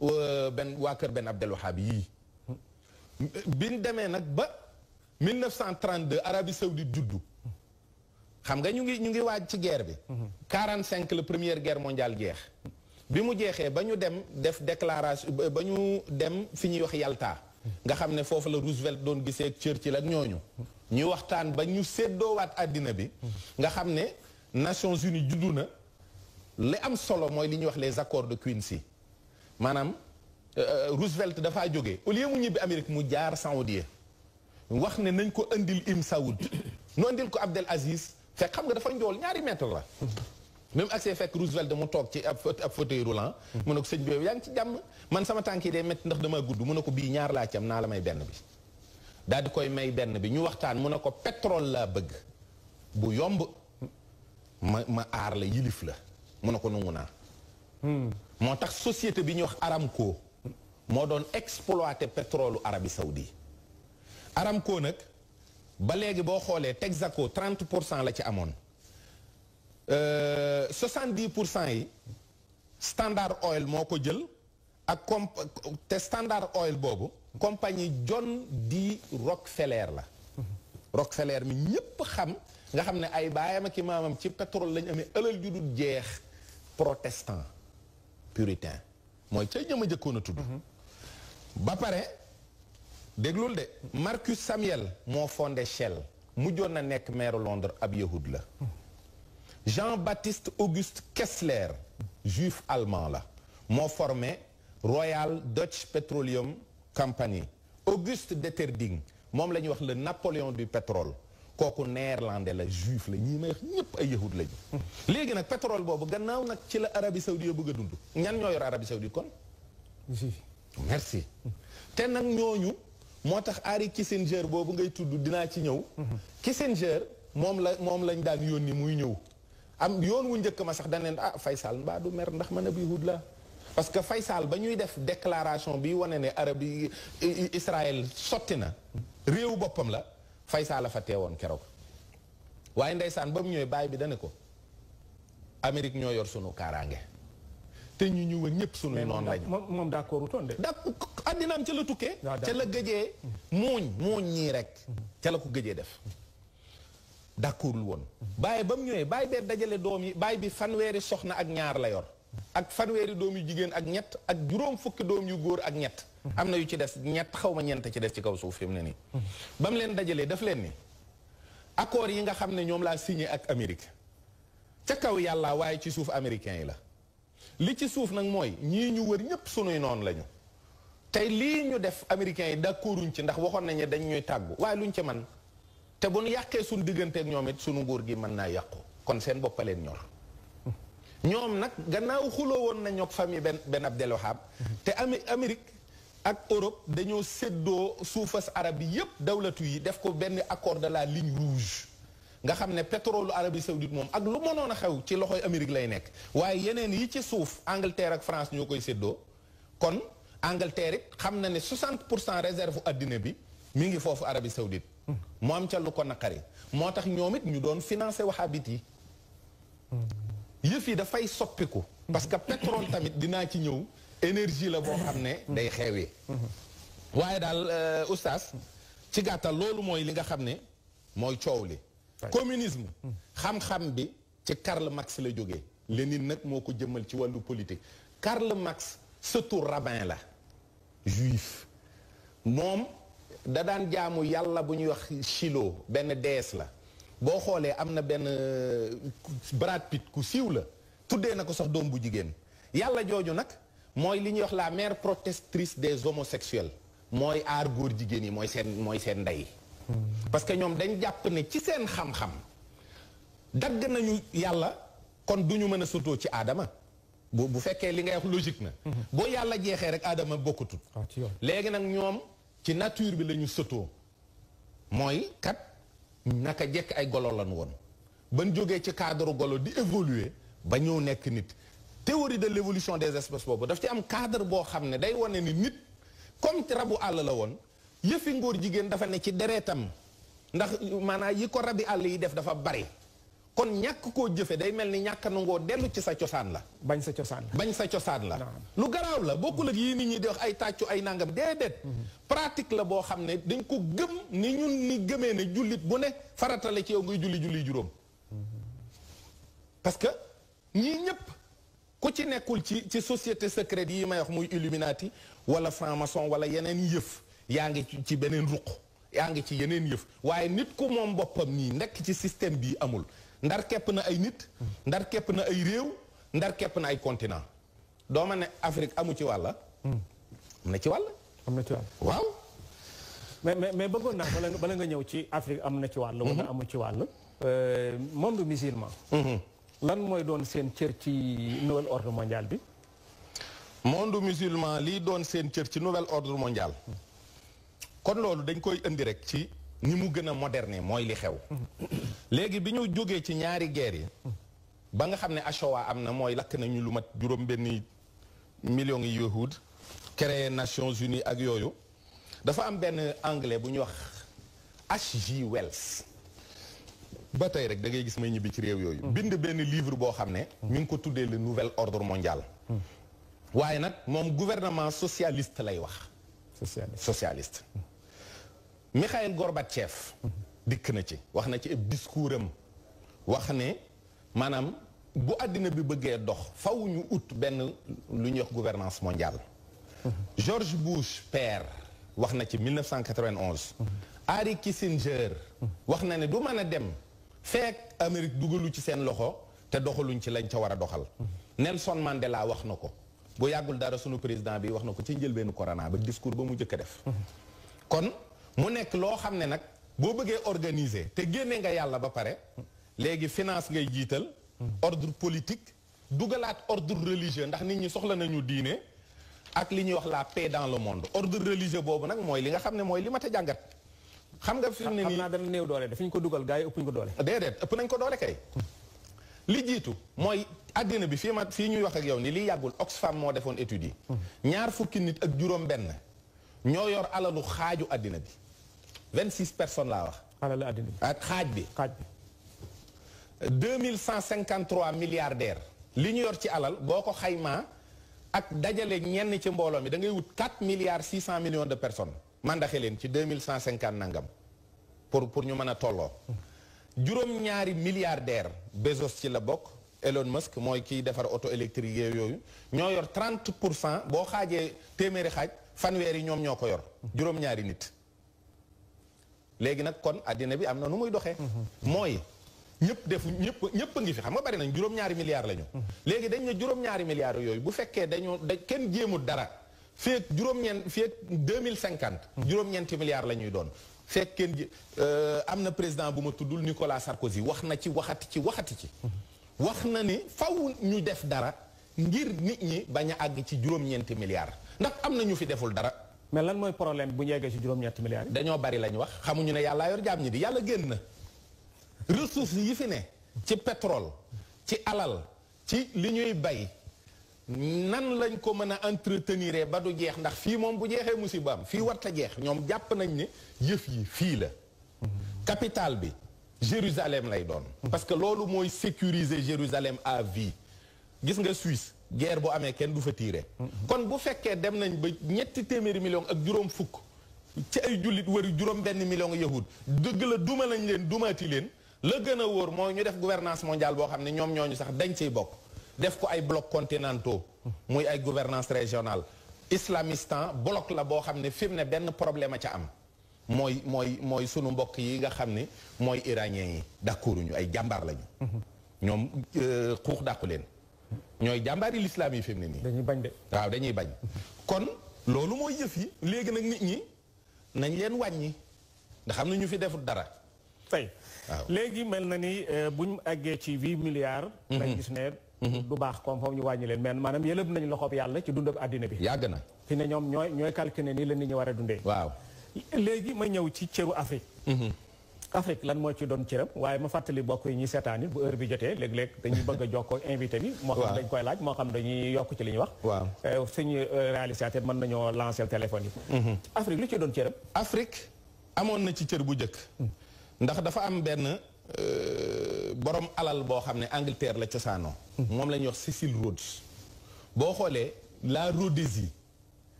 waa kër Ben Abdel Wahab yii biñ demee nag ba 1932 Arabie Saoudite juddu xam nga ñu ngi waaj ci guerre bi 45 la première guerre mondiale jeex bi mu jeexee ba ñu dem def déclaration ba ñu dem fi ñuy wax Yalta nga xam ne foofu la Roosevelt doon gisee ak Churchill ak ñooñu ñu waxtaan ba ñu séddoowaat àddina bi nga xam ne Nations Unies juddu na li am solo mooy li ñuy wax les accords de Quincy maanaam Roosevelt dafaa jógee au lieu mu ñibbi Amérique mu jaar Saoudien wax ne nañ ko indil Ibn Saoud nu indil ko Abdel Aziz fekk xam nga dafa njool ñaari mètre la même accès fekk Roosevelt mu toog ci ab fauteuil roulant mu ne ko sëñ bi yaa ngi ci jàmm man sama tànk yi day métti ndax dama gudd mu ne ko bii ñaar laa ci am naa la may benn bi daal di koy may benn bi ñu waxtaan mu ne ko pétrole laa bëgg bu yomb ma aar la yilif la mu ne ko nungu naa moo tax société bi ñuy wax Aramco moo doon exploiter pétrole Arabie Saoudite Aramco nag ba léegi boo xoolee Texaco 30% la ci amoon 70% yi Standard Oil moo ko jël ak te Standard Oil boobu compagnie John D. Rockefeller la. Rockefeller mi ñépp xam nga xam ne ay baayam ak i maamam ci pétrole lañu amee ëlal ju dul jeex protestant puritain mooy ca ñama jëkkoon a tudd. ba pare déglul de Marcus Samuel moo fondé Shell mujjoon na nekk maire Londres ab yahud la. Jean-Baptiste Auguste Kessler juif allemand la moo formé Royal Dutch Petroleum Company. Auguste Detterding moom la ñuy wax le Napoléon du pétrole kooku néerlandais la juif la ñii may wax ñëpp ay yahud lañu. léegi nag pétrole boobu gannaaw nag ci la Arabie Saoudite bëgg a dund ñan ñoo yor Arabie Saoudite kon. merci te nag ñooñu moo tax Henry Kissinger boobu ngay tudd dinaa ci ñëw. Kissinger moom lañ daan yónni muy ñëw. am yoon wu njëkk ma sax dañ leen Faysal mbaa du mer ndax man ab yahud la parce que Faysal ba ñuy def déclaration bi wane ne Arabie Israël sotti na réew boppam la Faysal la fa teewoon keroog waaye ndeysaan ba mu ñëwee baay bi dane ko Amérique ñoo yor sunu kaaraange te ñu ñëw ñëpp sunuy noonu lañu. moom d'accord wutoon de. d'accord addinaam ca la tukkee. ca la gëjee muuñ ñii rek. ca la ko gëjee def. d'accordul woon. baay ba mu ñëwee baay bee dajale doom yi baay bi fanweeri soxna ak ñaar la yor. ak fanweeri doom yu jigéen ak ñett ak juróom fukki doom yu góor ak ñett. am na yu ci des ñett xaw ma ñeent ci des ci kaw suuf fi mu ne nii. ba mu leen dajalee daf leen ni accords yi nga xam ne ñoom laa signé ak Amérique ca kaw yàlla waaye ci suuf américain yi la. li ci suuf nag mooy ñii ñu wër ñëpp sunuy noonu lañu. tey lii ñu def américains yi d'accorduñ ci ndax waxoon nañu dañ ñuy tàggu waaye luñ ci man te bu nu yàqee suñu diggante ak ñoom it sunu nguur gi mën naa yàqu kon seen boppaleen ñor. ñoom nag gannaaw xuloo woon nañu ak famille Ben Abdel Wahab te Amérique ak Europe dañoo séddoo suufas arab yi yépp dawlatu yi def ko benn accord de la ligne rouge nga xam ne pétrole Arabie Saoudite moom ak lu mënoon a xew ci loxoy Amérique lay nekk waaye yeneen yi ci suuf Angleterre ak France ñoo koy séddoo kon Angleterre it xam na ne 60% réserve addina bi mi ngi foofu Arabie Saoudite mu am ca lu ko naqari moo tax ñoom it ñu doon financé wahabit yi yëf yi dafay soppiku parce que pétrole tamit dinaa ci ñëw énergie la boo xam ne day xeewee waaye daal oustaz ci gàttal loolu mooy li nga xam ne mooy coow li communisme xam-xam bi ci Karl Marx la jógee Lénine nag moo ko jëmmal ci wàllu politique Karl Marx surtout rabbin la juif moom da daan jaamu yàlla bu ñuy wax Shiloh benn déesse la boo xoolee am na benn Brad Pitt ku siiw la tuddee na ko sax doom bu jigéen yàlla jooju nag mooy li ñuy wax la mère protectrice des homosexuels mooy aar góor jigéen yi mooy seen ndey parce que ñoom dañ jàpp ne ci seen xam-xam dagg nañu yàlla kon du ñu mën a sotoo ci aadama bu fekkee li ngay wax logique na boo yàlla jeexee rek aadama bokkutut léegi nag ñoom ci nature bi la ñu sotoo mooy kat naka jekk ay golo lan woon ban jógee ci cadre golo di évoluer ba ñëw nekk nit théorie de l'évolution des espèces boobu daf ci am cadre boo xam ne day wane ni nit comme rabu àll la woon yëfi ngóor jigéen dafa ne ci deretam ndax maanaam yi ko rabi àll yi def dafa bari kon ñàkk koo jëfe day mel ni ñàkk nangoo dellu ci sa cosaan la bañ sa cosaan la lu garaaw la bokkul ak yii nit ñi di wax ay tàccu ay nangam déedéet pratique la boo xam ne dañ ko gëm ni ñun ni gëmee ne jullit bu ne faratale ci yow ngay julli juróom parce que ñii ñëpp ku ci nekkul ci société secrète yi may wax muy Illuminati wala franc-maçon wala yeneen yëf yaa ngi ci beneen ruq yaa ngi ci yeneen yëf waaye nit ku moom boppam nii nekk ci système bii amul ndar képp na ay nit ndar képp na ay réew ndar képp na ay continent dooma ne Afrique amu ci wàlla am na ci wàll waaw mais bëggoon naa bala nga ñëw ci Afrique am na ci wàll wala amu ci wàll monde musulman lan mooy doon seen cër ci nouvel ordre mondial bi monde musulman lii doon seen cër ci nouvel ordre mondial kon loolu dañ koy indi rek ci ni mu gën a moderne mooy li xew léegi bi ñu jógee ci ñaari guerre yi ba nga xam ne Shoah am na mooy lakk nañu lu mat juróom benn millions yi yahud créé Nations Unies ak yooyu dafa am benn anglais bu ñuy wax H.G. Wells ba tey rek da ngay gis may ñibbi ci réew yooyu bind benn livre boo xam ne mi ngi ko tuddee le nouvel ordre mondial waaye nag moom gouvernement socialiste lay wax socialiste Mikhaïl Gorbatchev dikk na ci wax na ci ab discours am wax ne maanaam bu àddina bi bëggee dox faw ñu ut benn lu ñuy wax gouvernance mondiale George Bush père wax na ci 1991 Henry Kissinger wax na ne du mën a dem fekk Amérique dugalu ci seen loxo te doxaluñ ci lañ ca war a doxal Nelson Mandela wax na ko bu yàggul dara sunu président bi wax na ko ci njëlbeenu corona ba discours ba mu njëkk a def kon mu nekk loo xam ne nag boo bëggee organiser te génne nga yàlla ba pare léegi finance ngay jiital ordre politique dugalaat ordre religieux ndax nit ñi soxla nañu diine ak li ñuy wax la paix dans le monde ordre religieux boobu nag mooy li nga xam ne mooy li ma ta jàngat xam nga fi mu ne nii xam naa dana néew doole dafa ñu ko dugal gars yi ëpp ñu ko doole déedéet ëpp nañ ko doole kay li jiitu mooy àddina bi fii ñuy wax ak yow ni li yàggul Oxfam moo defoon étude yi ñaar fukki nit ak juróom benn ñoo yor alalu xaaju àddina bi 26 personnes laa wax alalu àddina bi ak xaaj bi 2153 milliardaires li ñu yor ci alal boo ko xaymaa ak dajale ñenn ci mbooloo mi da ngay wut 4 milliards 600 millions de personnes mandaxe leen ci 2150 nangam pour ñu mën a tolloo juróom-ñaari milliardaire Bezos ci la bokk Elon Musk mooy kiy defar auto électrique yooyu ñoo yor 30% boo xaajee téeméeri xaaj fanweer yi ñoom ñoo ko yor juróom-ñaari nit léegi nag kon àddina bi am na nu muy doxee mooy ñëpp a ngi fi xam nga bari nañ juróom-ñaari milliards la ñu léegi dañ ne juróom-ñaari milliards yooyu bu fekkee kenn jéemul dara feek feek 2050 juróom-ñeenti milliards la ñuy doon fekk kenn am na président bu ma tuddul Nicolas Sarkozy wax na ci waxati ci wax na ni faw ñu def dara ngir nit ñi bañ a àgg ci juróom-ñeenti milliards ndax am na ñu fi deful dara mais lan mooy problème bu ñu yeggee ci juróom-ñeenti milliards yi dañoo bari lañu wax xamuñu ne yàllaa yor jaam ñi di yàlla génn na ressources yi fi ne ci pétrole ci alal ci li ñuy bay nan lañ ko mën a entretenir ba du jeex ndax fii moom bu jeexee musibaam fii warta jeex ñoom jàpp nañ ne yëf yi fii la capitale bi Jérusalem lay doon parce que loolu mooy sécuriser Jérusalem à vie gis nga Suisse guerre bu amee kenn du fa tiire kon bu fekkee dem nañ ba ñetti téeméeri million ak juróom fukk ci ay jullit wari juróom benn million yahud dëgg la duma lañ leen dumaati leen la gën a wóor mooy ñu def gouvernance mondiale boo xam ne ñoom ñooñu sax dañ ciy bokk def ko ay blocs continentaux muy ay gouvernance régionale islamistan bloc la boo xam ne fi mu ne benn problème a ca am mooy sunu mbokk yi nga xam ne mooy iranien yi d'accord ñu ay jàmbaar lañu ñoom xuux dàqu leen ñooy jàmbaar yi l'islam yi fi mu ne nii dañuy bañ de waaw dañuy bañ kon loolu mooy yëf yi léegi nag nit ñi nañ leen wàññi ndax xam ne ñu fi defut dara tey léegi mel na ni buñ àggee ci 8 milliards dañ gis ne du baax comme foofu ñu wàññi leen mais maanaam yëlëb nañu loxob yàlla ci dundab àddina bi yàgg na fi ne ñoom ñooy calculer nii la nit ñi war a dundee waaw léegi ma ñëw ci cëru Afrique Afrique lan moo ci doon cëram waaye ma fàttali bokk yi ñuy seetaan it bu heure bi jotee léeg-léeg dañuy bëgg a jokkoo invité bi moo xam dañ koy laaj moo xam dañuy yokk ci li ñuy wax waaw suñu réalisateur mën nañoo lancer téléphone yi Afrique lu ci doon cëram Afrique amoon na ci cër bu njëkk ndax dafa am benn borom alal boo xam ne Angleterre la cosaanoo moom la ñuy wax Cecil Rhodes boo xoolee la Rhodésie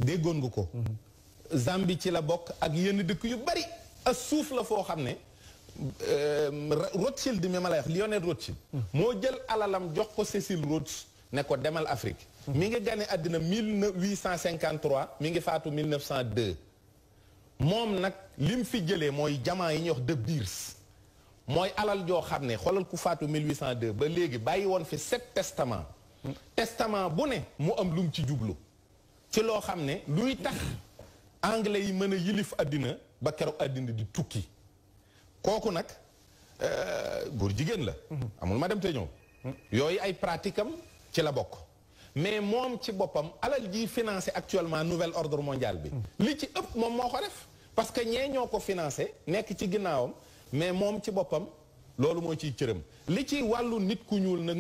déggoon nga ko Zambie ci la bokk ak yenn dëkk yu bari ak suuf la foo xam ne Rothschild mi ma lay wax Lionel Rothschild moo jël alalam jox ko Cecil Rhodes ne ko demal Afrique mi ngi gane àddina 1853 mi ngi faatu 1902 moom nag lim fi jëlee mooy jamaa yi ñuy wax de Beers mooy alal joo xam ne xoolal ku faatu 1802 ba léegi bàyyi woon fi 7 testament bu ne mu am lum ci jublu ci loo xam ne luy tax anglais yi mën a yilif àddina ba keroog àddina di tukki kooku nag góor jigéen la amul ma dem te ñëw yooyu ay pratique am ci la bokk mais moom ci boppam alal ji financé actuellement nouvel ordre mondial bi li ci ëpp moom moo ko def parce que ñee ñoo ko financé nekk ci ginnaawam mais moom ci boppam loolu moo ciy cëram li ci wàllu nit ku ñuul nag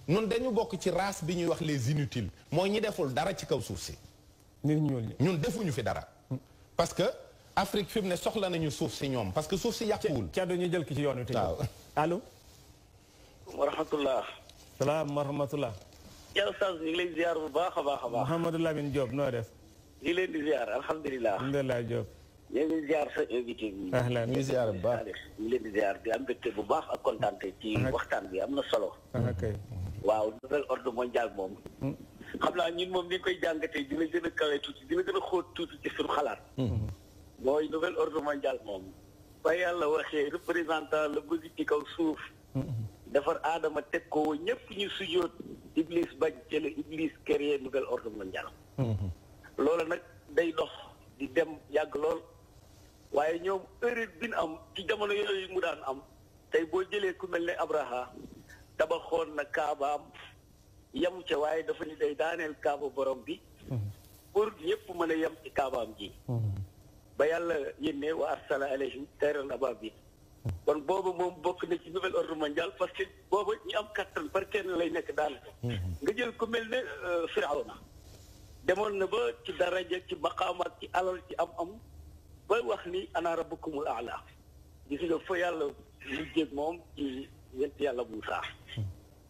nun dañu bokk ci race bi ñuy wax les inutiles mooy ñi deful dara ci kaw suuf si nit ñuul ñi ñun defuñu fi dara parce que Afrique fi mu ne soxla nañu suuf si ñoom parce que suuf si yàquwul. Thierno ñu jël ki ci yoon wi. waaw allo. wa rahmatullah. salaam wa rahmatullah. yaa Oustaz ñu ngi lay ziar bu baax a baax a baax. Mouhamadou Lamine Diop noo def. ñu ngi leen di ziar alhamdulilah. alhamdulilah Diop. ñu ngi ziar sa invité bi. ahlan ñu ngi ziar bu baax. ñu ngi leen di ziar di am mbégte bu baax ak kontaante ci waxtaan bi am na solo. ok. waaw nouvel ordre mondial moom. xam naa ñun moom ni koy jàngatee dina gën a kawe tuuti dina gën a xóot tuuti ci suñu xalaat. mooy nouvel ordre mondial moom. ba yàlla waxee représentant la bëgg ci kaw suuf. defar aadama teg ko ñëpp ñu sujjóot Iblis bañ ci la Iblis créé nouvel ordre mondial. loolu nag day dox di dem yàgg lool waaye ñoom erreur bi ñu am ci jamono yooyu mu daan am tey boo jëlee ku mel ne Abraha tabaxoon na Kaabaam yem ca waaye dafa ni day daaneel Kaaba borom bi pour ñëpp mën a yem ci Kaabaam ji. ba yàlla yénne wa arsala alayhim tayran ababil kon boobu moom bokk na ci nouvel ordre mondial parce que boobu ñi am kattan par kenn lay nekk daanaka. nga jël ku mel ne Firawna demoon na ba ci daraja ci maqaam ak ci alal ci am-am ba wax ni ana rabbukumul a'la gis nga fa yàlla mujjee moom ci yent yàlla Muusaa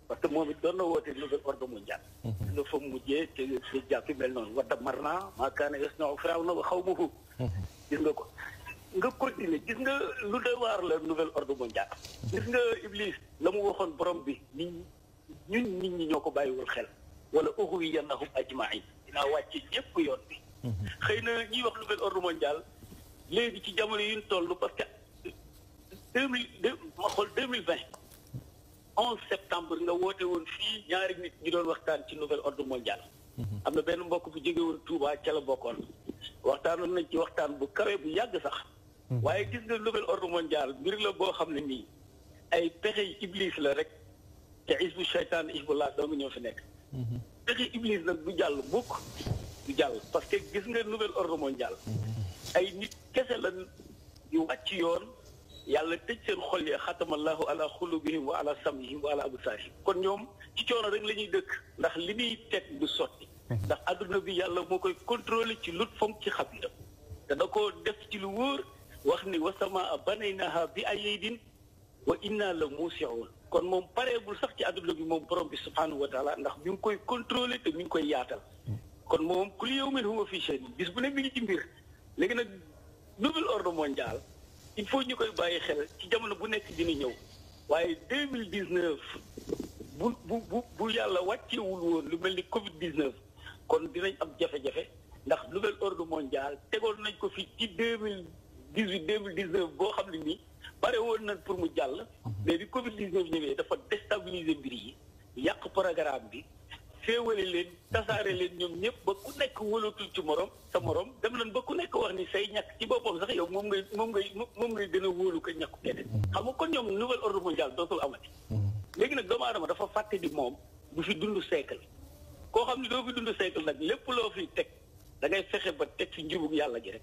parce que moom it doon na woote nouvel ordre mondial. gis nga fa mujjee te jàppi mel noonu wa dammarnaa maa kaana yasna'u Firawna wa qawmuhu gis nga ko nga continuer gis nga lu doy waar la nouvel ordre mondial. gis nga Iblis la mu waxoon borom bi nit ñi ñoo ko bàyyiwul xel wala ughwiyannahum ajma'in dinaa wàcce ñëpp yoon bi. xëy na ñuy wax nouvel ordre mondial léegi ci jamono yi ñu toll parce que 2020 11 septembre nga woote woon fii ñaari nit ñu doon waxtaan ci nouvel ordre mondial. am na benn mbokk bu jóge woon Touba ca la bokkoon waxtaanoon nañ ci waxtaan bu kawe bu yàgg sax. waaye gis nga nouvel ordre mondial mbir la boo xam ne nii ay pexe Iblis la rek te isbu shaytaan isbullah doo nga ñoo fi nekk. pexe Iblis nag du jàll mukk du jàll parce que gis nga nouvel ordre mondial ay nit kese la yu wàcc yoon yàlla tëj seen xol ya xatamallahu ala xulubihim wa ala samihim wa ala absaarihim kon ñoom ci coono rek la ñuy dëkk ndax li muy teg du sotti ndax adduna bi yàlla moo koy contrôler ci lut fam ci xabiram te da ko def ci lu wóor wax ni wa samaa banaynaha bi aydin wa inna la muusi'un kon moom pareegul sax ci adduna bi moom borom bi subhanahu wa taala ndax mi ngi koy contrôler te mi ngi koy yaatal kon moom kullu yawmin huwa fi sha'n bis bu ne mi ngi ci mbir léegi nag nouvel ordre mondial il faut ñu koy bàyyi xel ci jamono bu nekk dina ñëw waaye 2019 bu yàlla wàccewul woon lu mel ni Covid 19 kon dinañ am jafe-jafe ndax nouvel ordre mondial tegoon nañ ko fi ci 2019 boo xam ne nii bare woon nañ pour mu jàll. mais bi Covid 19 ñëwee dafa déstabiliser mbir yi yàq programme bi féewale leen tasaare leen ñoom ñëpp ba ku nekk wóolatul ci morom sa morom dem nañ ba ku nekk wax ni say ñàkk ci boppam sax yow moom ngay gën a wóolu ko ñàkku keneen. xam nga kon ñoom nouvel ordre mondial dootul amati. léegi nag doomu aadama dafa fàtte di moom du fi dund siècle koo xam ne doo fi dund siècle nag lépp loo fi teg da ngay fexe ba teg fi njubug yàlla gi rek.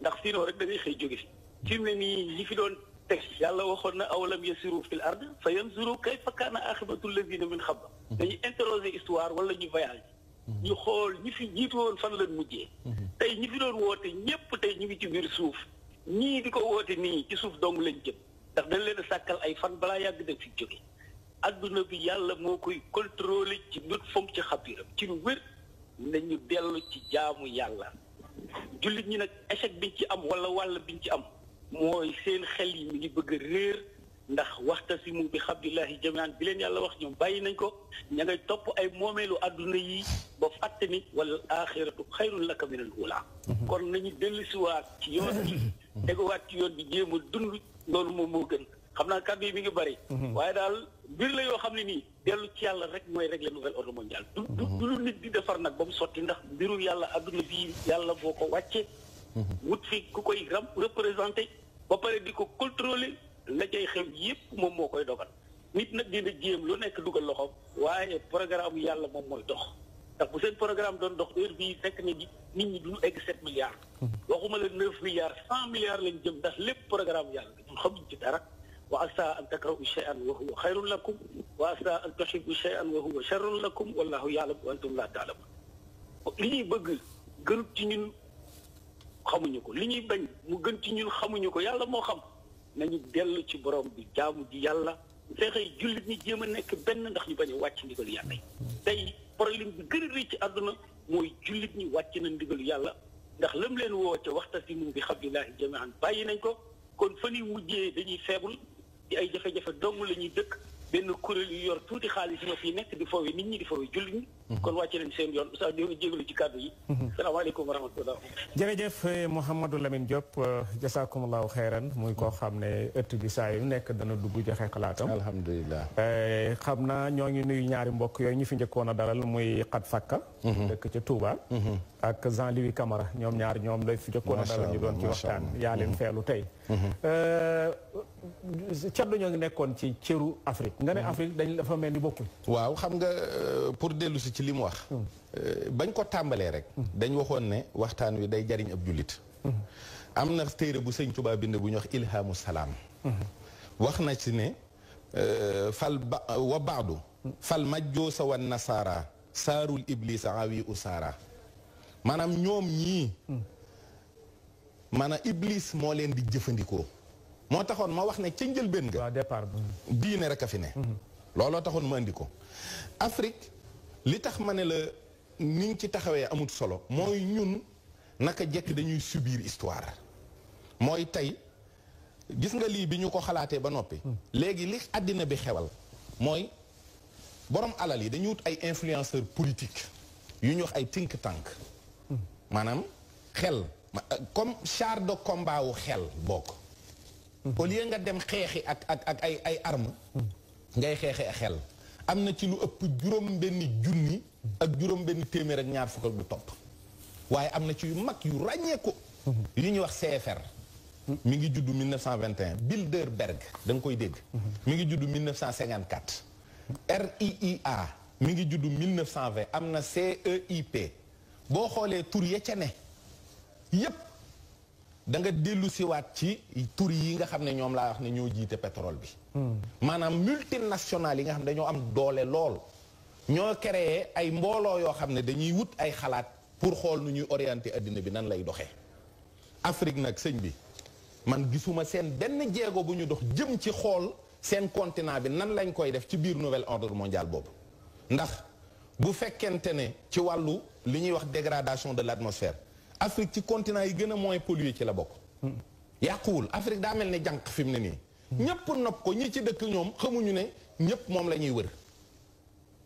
ndax sinon rek da ngay xëy jóge fi. fi mu ne nii ñi fi doon teg yàlla waxoon na awalam yasiru fil ard fa yanzuru kayfa kaana aaxibatu llazina min qabl dañuy interroger histoire wala ñu voyage ñu xool ñi fi jiitu woon fan lañ mujjee. tey ñi fi doon woote ñëpp tey ñu ngi ci biir suuf ñii di ko woote nii ci suuf dong lañ jëm ndax dañ leen a sàkkal ay fan balaa yàgg dem fi jóge adduna bi yàlla moo koy contrôler ci nut fom ci xabiram ci lu wér nañu dellu ci jaamu yàlla jullit ñi nag échec biñ ci am wala wàll biñ ci am mooy seen xel yi mi ngi bëgg a réer ndax waxtasimu bi hablillahi jamian bi leen yàlla wax ñoom bàyyi nañ ko ña ngay topp ay moomeelu adduna yi ba fàtte ni wala axiratu xayrun laka min al ula kon nañu dellusiwaat ci yoon bi teguwaat ci yoon bi jéem a dund loolu moom moo gën xam naa kàddu yi mi ngi bëri waaye daal mbir la yoo xam ne nii dellu ci yàlla rek mooy régler nouvel ordre mondial du lu nit di defar nag ba mu sotti ndax mbiru yàlla adduna bi yàlla boo ko wàcce wut fi ku koy représenté ba pare di ko contrôler la cay xew yëpp moom moo koy dogal nit nag dina jéem lu nekk dugal loxoom waaye programme yàlla moom mooy dox ndax bu seen programme doon dox heure bii fekk ne nit ñi duñu egg 7 milliards waxuma la 9 milliards 100 milliards lañ jëm ndax lépp programme yàlla ñun xamuñ ci dara wa asa an takrahu shay'an wa huwa xayrun lakum wa asa an tuhibbu shay'an wa huwa sharrun lakum wallahu ya'lamu wa antum la ta'lamun li ñuy bëgg gënut ci ñun xamuñu ko li ñuy bañ mu gën ci ñun xamuñu ko yàlla moo xam nañu dellu ci borom bi jaamu ji yàlla fexe jullit ñi jéem a nekk benn ndax ñu bañ a wàcc ndigalu yàlla yi tey problème bi gën a rëy ci àdduna mooy jullit ñi wàcc na ndigalu yàlla ndax lam leen woo ca waxtasimu bi hablillahi jami'an bàyyi nañ ko kon fa ñuy mujjee dañuy faible ci ay jafe-jafe dong la ñuy dëkk benn kuréel yu yor tuuti xaalis ñoo fi nekk di foowee nit ñi di foowee jullit ñi kon wàcce nañ seen yoon sax di jégalu ci kàddu yi salaamaaleykum wa rahmatullah jërëjëf Mouhamadou Lamine Diop jasakumullahu xeyran muy koo xam ne ëtt bi saa yu nekk dana dugg joxe xalaatam alhamdulilah xam naa ñoo ngi nuyu ñaari mbokk yooyu ñu fi njëkkoon a dalal muy xat fakka dëkk ca Touba ak Jean-Louis Camara ñoom ñaar ñoom lay fi njëkkoon a dalal ñu doon ci waxtaan yaa leen feelu tey caddu ñoo ngi nekkoon ci cëru Afrique nga ne Afrique dañ dafa mel ni bokkul waaw xam nga pour dellu si ci li mu wax bañ ko tàmbalee rek dañ waxoon ne waxtaan wi day jariñ ab jullit am na téere bu sëñ Tuubaa bind bu ñu wax ilhamu salaam wax na ci ne wa baadu fal majjoosa wan nasaara saarul iblisa awi usaara maanaam ñoom ñii maanaam iblis moo leen di jëfandikoo moo taxoon ma wax ne ca njëlbéen nga départ diine rek a fi ne looloo taxoon ma indi ko Afrique li tax ma ne la ni nga ci taxawee amut solo mooy ñun naka jekk dañuy subir histoire mooy tey gis nga lii bi ñu ko xalaatee ba noppi léegi li àddina bi xewal mooy borom alal yi dañuy wut ay influenceur politique yu ñu wax ay think tank maanaam xel comme char de combat wu xel bokk au lieu nga dem xeexi ak ay arme ngay xeexi ak xel am na ci lu ëpp juróom-benni junni ak juróom-benni téeméer ak ñaar fukk ak du topp waaye am na ci yu mag yu ràññeeku yu ñuy wax CFR mi ngi juddu 1921 Bilderberg da nga koy dégg mi ngi juddu 1954 RIIA mi ngi juddu 1920 am na CEIP boo xoolee tur ya ca ne yépp da nga dellu siwaat ci tur yi nga xam ne ñoom laa wax ne ñoo jiite pétrole bi maanaam multinationales yi nga xam ne dañoo am doole lool ñoo créé ay mbooloo yoo xam ne dañuy wut ay xalaat pour xool nu ñuy orienté addina bi nan lay doxee Afrique nag sëñ bi man gisuma seen benn jéego bu ñu dox jëm ci xool seen continent bi nan lañ koy def ci biir nouvel ordre mondial boobu ndax bu fekkente ne ci wàllu li ñuy wax dégradation de l'atmosphère Afrique ci continent yi gën a moins pollué ci la bokk yàquwul Afrique daa mel ne jànq fi mu ne nii ñépp nopp ko ñi ci dëkk ñoom xamuñu ne ñépp moom la ñuy wër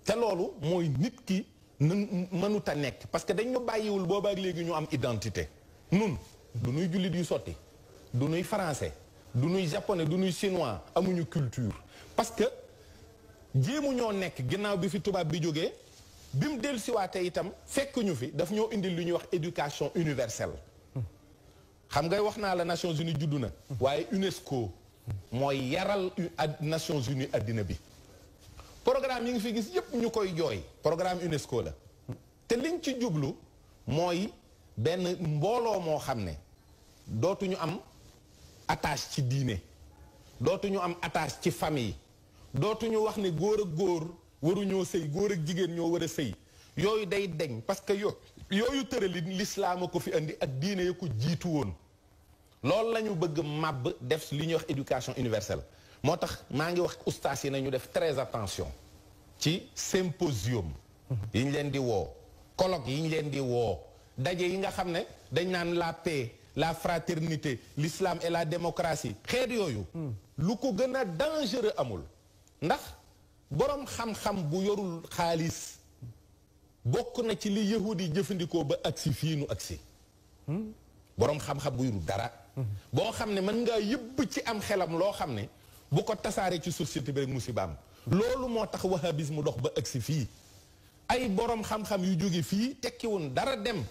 te loolu mooy nit ki mënut a nekk parce que dañ ñu bàyyiwul boobaak léegi ñu am identité nun du nuy jullit yu sotti du nuy français du nuy japonais du nuy chinois amuñu culture parce que jéemu ñoo nekk ginnaaw bi fi tubaab bi jógee bi mu dellusiwaatee itam fekk ñu fi daf ñoo indil lu ñuy wax éducation universelle xam nga wax naa la Nations Unies juddu na waaye UNESCO mooy yaral Nations Unies addina bi programme yi nga fi gis yépp ñu koy jooy programme UNESCO la te liñ ci jublu mooy benn mbooloo moo xam ne dootuñu am attache ci diine dootuñu am attache ci famille dootuñu wax ne góor ak góor waruñoo sëy góor ak jigéen ñoo war a sëy yooyu day deñ parce que yooyu tëralin lislaam a ko fi andi ak diine ya ko jiitu woon loolu la ñu bëgg màbb def li ñuy wax éducation universelle moo tax maa ngi wax ustaas yi nañu def très attention ci symposium yi ñu leen di woo colloque yi ñu leen di woo daje yi nga xam ne dañ naan la paix la fraternité l'islam et la démocratie xeet yooyu lu ko gën a dangereux amul ndax boroom xam-xam bu yorul xaalis bokk na ci li yahudi yi jëfandikoo ba agsi fii nu agsi boroom xam-xam bu yorul dara boo xam ne mën ngaa yëbb ci am xelam loo xam ne bu ko tasaaree ci société bi rek musibaam loolu moo tax wahabisme dox ba agsi fii ay boroom xam-xam yu jóge fii tekkiwun dara dem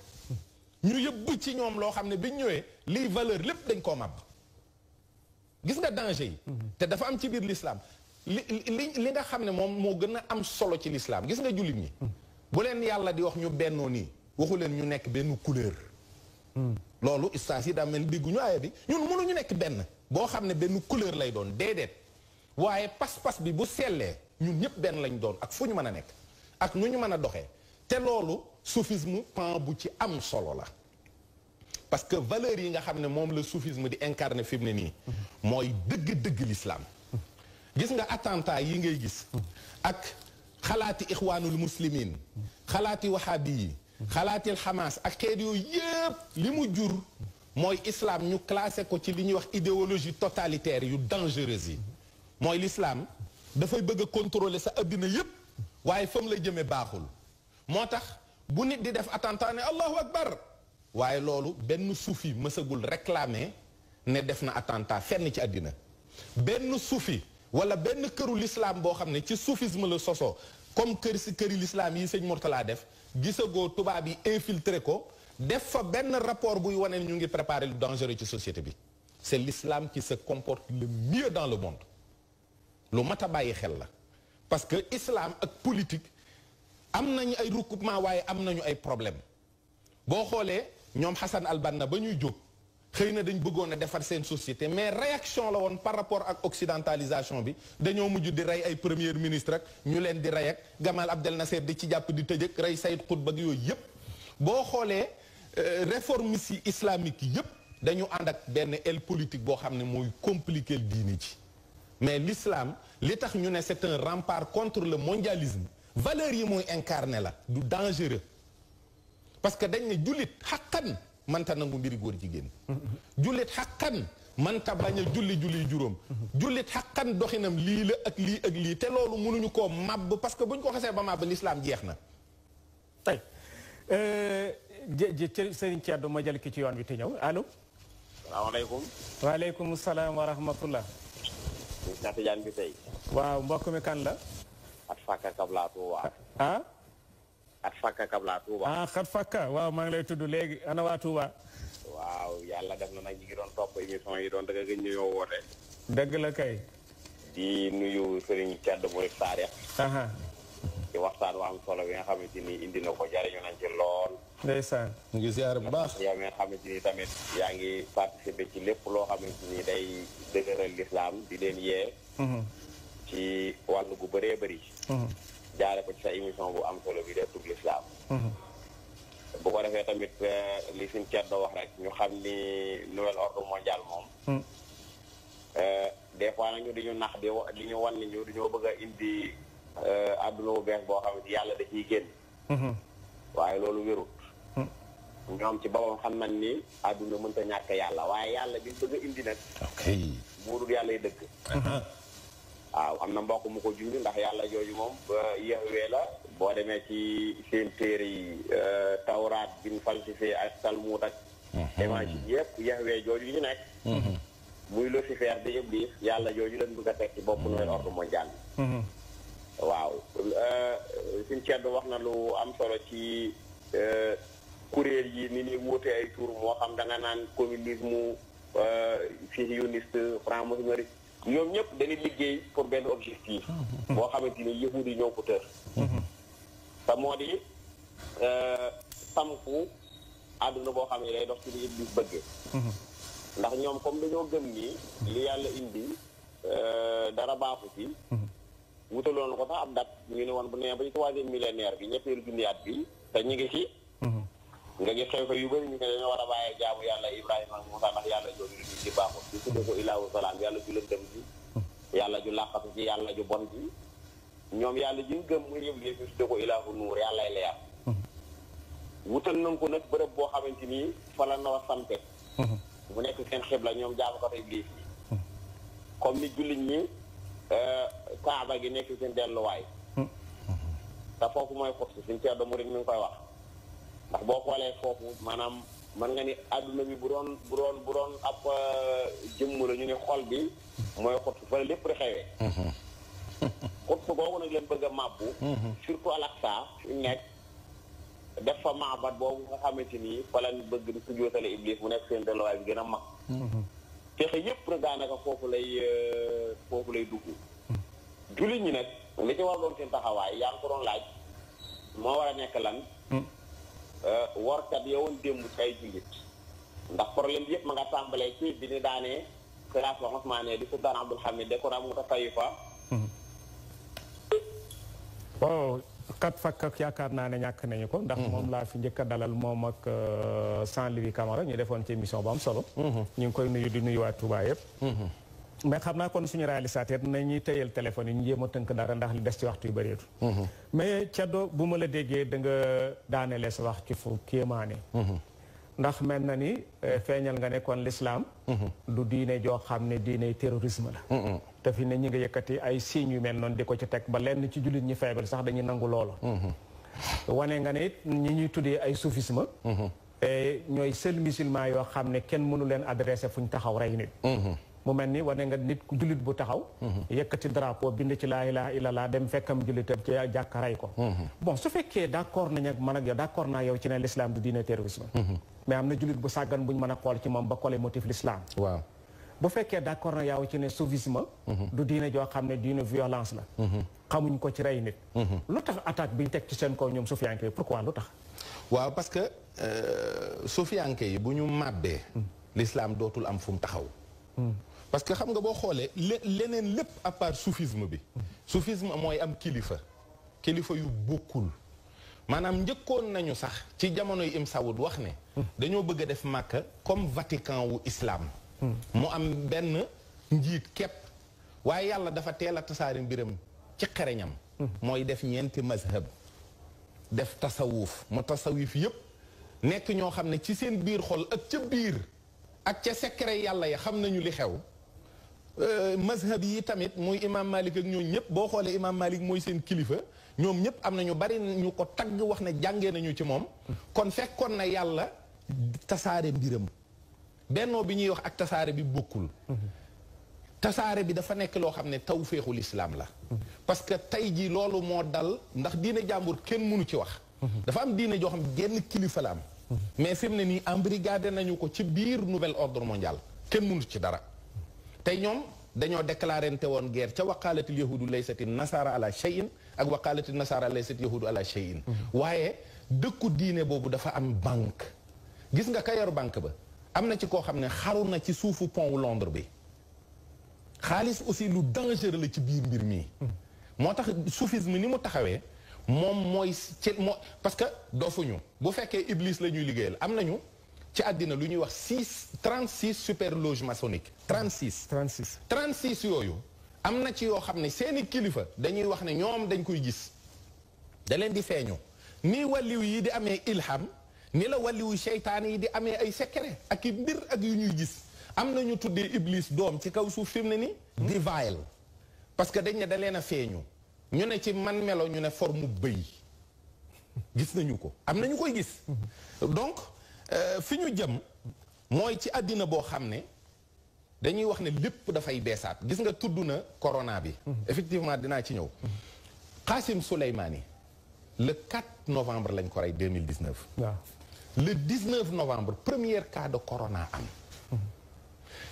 ñu yëbb ci ñoom loo xam ne biñ ñëwee lii valeur lépp dañ koo màbb gis nga danger yi te dafa am ci biir l'islam li nga xam ne moom moo gën a am solo ci l'islam gis nga jullit ñi bu leen yàlla di wax ñu bennoo nii waxu leen ñu nekk benn couleur loolu ustaas yi daa mel ni dégguñu aaya bi ñun mënuñu nekk benn boo xam ne benn couleur lay doon déedéet waaye pas-pas bi bu sellee ñun ñëpp benn lañ doon ak fu ñu mën a nekk ak nu ñu mën a doxee te loolu soufisme pan bu ci am solo la parce que valeurs yi nga xam ne moom le soufisme di incarné fi mu ne nii mooy dëgg-dëgg l'islam gis nga attentat yi ngay gis ak xalaati ixwaanul muslimin xalaati wahabi yi xalaatil Hamas ak xeet yooyu yëpp li mu jur mooy islam ñu classé ko ci li ñuy wax idéologie totalitaire yu dangereuse yi mooy l'islam dafay bëgg a contrôler sa addina yëpp waaye fa mu la jëmee baaxul moo tax bu nit di def attentat ne allahu akbar waaye loolu benn suufi mësagul réclamer ne def na attentat fenn ci àddina benn suufi wala benn këru l'islam boo xam ne ci soufisme la sosoo comme këri l'islam yi sëñ Mourtala def gisagoo tubaab yi infiltré ko def fa benn rapport buy wane ñu ngi préparer lu dangereux ci société bi c'est l'islam qui se comporte le mieux dans le monde lu mat a bàyyi xel la parce que islam ak politique am nañu ay recoupement waaye am nañu ay problème boo xoolee ñoom Hassan al-Banna ba ñuy jóg xëy na dañ bëggoon a defar seen société mais réaction la woon par rapport ak occidentalisation bi dañoo mujj di rey ay premier ministre ak ñu leen di rey ak Gamal Abdel Nasser di ci jàpp di tëj ak rey Saïd Qutb ak yooyu yëpp boo xoolee réformistes yi islamique yi yëpp dañu ànd ak benn aile politique boo xam ne mooy compliquer diini ji mais l'islam li tax ñu ne c'est un rempart contre le mondialisme valeurs yi mooy incarné la du dangereux parce que dañ ne jullit xaqan manta nangu mbiri góor jigéen jullit xaqan manta bañ a julli juróom jullit xaqan doxinam lii la ak lii te loolu mënuñu koo màbb parce que bu ñu ko xasee ba màbb l'islam jeex na tey Serigne Thierno ma jël ki ci yoon bi te ñëw allo salaamaaleykum waaleykum salaam wa rahmatullah Cheikh Tidiane bi tey waaw mbokk mi kan la at fakka kabla Touba ah at fakka kabla Touba ah xat fakka waaw maa ngi lay tudd léegi ana waa Touba waaw yàlla def na nag ñi ngi doon topp émission yi doon dëgg gën ñëw woote dëgg la kay di nuyu Serigne Thierno Mouride Sarix aha ci waxtaan wa am solo bi nga xamante ni indi na ko jariñu nañ ci lool ndeysaan ñu ngi ziar bu baax yow mi nga xamante ni tamit yaa ngi participer ci lépp loo xamante ni day dëgëral l'islam di leen yee ci wàllu gu bëree bëri jaare ko ci sa émission bu am solo bi de tugg l'islam bu ko defee tamit li suñ Thierno wax rek ñu xam ni nouvel ordre mondial moom des fois nag ñu di ñu nax di ñu wan ni ñu dañoo bëgg a indi àdduna bu bees boo xam ne yàlla da ciy génn waaye loolu wérut ñoom ci boppam xam nañ ni àdduna mënta ñàkk yàlla waaye yàlla bi bëgg a indi nag moo dul yàlla dëgg waaw am na mbokk mu ko junj ndax yàlla jooju moom Yahweh la boo demee ci seen téere yi tawraat bin falsifié ak talmud ak évangile yëpp Yahweh jooju ñu nekk muy Lucifer di Iblis yàlla jooju lañ bëgg a teg ci bopp nouvel ordre mondial bi waaw suñ cedd wax na lu am solo ci kuréel yi ni ñuy wuute ay tur moo xam da nga naan communisme sioniste franc-maçonnerie ñoom ñëpp dañuy liggéey pour benn objectif boo xamante ni yahudi yi ñoo ko tër te moo di sampu àdduna boo xam ne day dox ci li Iblis bëggee ndax ñoom comme dañoo gëm ni li yàlla indi dara baaxu ci wutaloon ko sax ab dat ñu ne woon bu nee ba ci troisième millénaire bi ñetteelu junniyaat bi te ñu ngi ci nga gis xew-xew yu bëri ñu ne dañoo war a bàyyee jaamu yàlla Ibrahima ak Moussa ndax yàlla jooju lu ci baaxul ñu tuddee ko ilaahu salaam yàlla ju lëndëm ji yàlla ju làqatu ji yàlla ju bon ji ñoom yàlla ji gëm muy yëpp ñu tuddee ko ilaahu nuur yàllay leer wutal nañ ko nag bërëb boo xamante ni fa la nawa sampe mu nekk seen xibla ñoom jaamu ko Iblis yi comme ni jullit ñi Kaaba gi nekk seen delluwaay te foofu mooy xut si suñ Thierno Mouride mi ngi koy wax ndax boo xoolee foofu maanaam mën nga ni adduna bi bu doon ab jëmm la ñu ne xol bi mooy xut fa la lépp di xewee xut googu nag leen bëgg a màbbu surtout Al-Aqsa fi nekk def fa maabat boobu nga xamante ni fa lañ bëgg di sujjóotale Iblis mu nekk seen delluwaay bi gën a mag fexe yépp nag daanaka foofu lay dugg jullit ñi nag li ci war doon seen taxawaay yaa ngi ko doon laaj moo war a nekk lan warkat yowoon démb ci ay jullit ndax problème bi yëpp ma nga tàmbalee ci bi ni daanee xilaafa Usmaane di sultaan Abdul Hamid de ko am mu ta tayifa waaw kat fakk ak yaakaar naa ne ñàkk nañu ko ndax moom laa fi njëkk a dalal moom ak Jean-Louis Camara ñu defoon ci émission bu am solo ñu ngi koy nuyu di nuyu waa Touba yëpp mais xam naa kon suñu réalisateur nañuy tëyal téléphone yi ñu jéem a tënk dara ndax li des ci waxtu yu bëreetu mais Ceddo bu ma la déggee da nga daanelee sa wax ci fu kéemaane ndax mel na ni feeñal nga ne kon l'islam du diine joo xam ne diine terrorisme la te fi ne ñi nga yëkkati ay signes yu mel noonu di ko ci teg ba lenn ci jullit ñi feebal sax dañuy nangu loolu wane nga ne it ñi ñuy tuddee ay soufisme ñooy seul musulman yoo xam ne kenn mënu leen adressé fu ñu taxaw rey nit mu mel ni wane nga nit ku jullit bu taxaw yëkkati drapeau bind ci laa ilaha illallah dem fekkam jullitam ci jàkk rey ko bon su fekkee d'accord nañ ak man ak yow d'accord naa yow ci ne l'islam du diine terrorisme mais am na jullit bu sàggan buñ mën a xool ci moom ba collé motif l'islam waaw bu fekkee d'accord na yow ci ne soufisme du diine joo xam ne diine violence la xamuñ ko ci rey nit lu tax attaque biñ teg ci seen kaw ñoom sufiyanke yi pourquoi lu tax waaw parce que sufiyanke yi bu ñu màbbee l'islam dootul am fu mu taxaw parce que xam nga boo xoolee leneen lépp à part soufisme bi soufisme mooy am kilifa yu bokkul maanaam njëkkoon nañu sax ci jamonoy Ibn Saoud wax ne dañoo bëgg a def Makka comme Vatican wu islam mu am benn njiit képp waaye yàlla dafa teel a tasaari mbiram ci xereñam mooy def ñeenti mazhab def tasawuf mu tasawuf yëpp nekk ñoo xam ne ci seen biir xol ak ca biir ak ca secret yàlla ya xam nañu li xew mazhab yi tamit muy imam Malik ak ñooñu ñëpp boo xoolee imam Malik mooy seen kilifa ñoom ñëpp am na ñu bari ñu ko tagg wax ne jàngee nañu ci moom kon fekkoon na yàlla tasaare mbiram bennoo bi ñuy wax ak tasaare bi bokkul tasaare bi dafa nekk loo xam ne tawféexul islaam la parce que tey jii loolu moo dal ndax diine jàmbur kenn mënu ci wax dafa am diine joo xam genn kilifa la am mais fi mu ne nii embrigadé nañu ko ci biir nouvel ordre mondial kenn mënu ci dara tey ñoom dañoo déclarente woon guerre ca waqaalatil yahudu laysati nasara ala shay'in ak waqaalatil nasara laysati yahudu ala shay'in waaye dëkku diine boobu dafa am banque gis nga ka yor banque ba am na ci koo xam ne xaru na ci suufu pont wu Londres bi xaalis aussi lu dangereux la ci biir mbir mi moo tax soufisme ni mu taxawee moom mooy parce que doofuñu bu fekkee iblis la ñuy liggéeyal am nañu ci àddina lu ñuy wax 36 super loge maçonnique 36 yooyu am na ci yoo xam ne seeni kilifa dañuy wax ne ñoom dañ koy gis da leen di feeñu ni wàlliw yi di amee ilham ni la wàlliwu seytaan yi di amee ay secret ak i mbir ak yu ñuy gis am na ñu tuddee iblis doom ci kaw suuf fi mu ne ni di vaayal parce que dañ ne da leen a feeñu ñu ne ci man melo ñu ne forme bëy gis nañu ko am na ñu koy gis donc fi ñu jëm mooy ci àddina boo xam ne dañuy wax ne lépp dafay beesaat gis nga tudd na corona bi effectivement dinaa ci ñëw Qasim Soleimani le 4 novembre lañ ko rey 2019 waaw le 19 novembre premier cas de corona am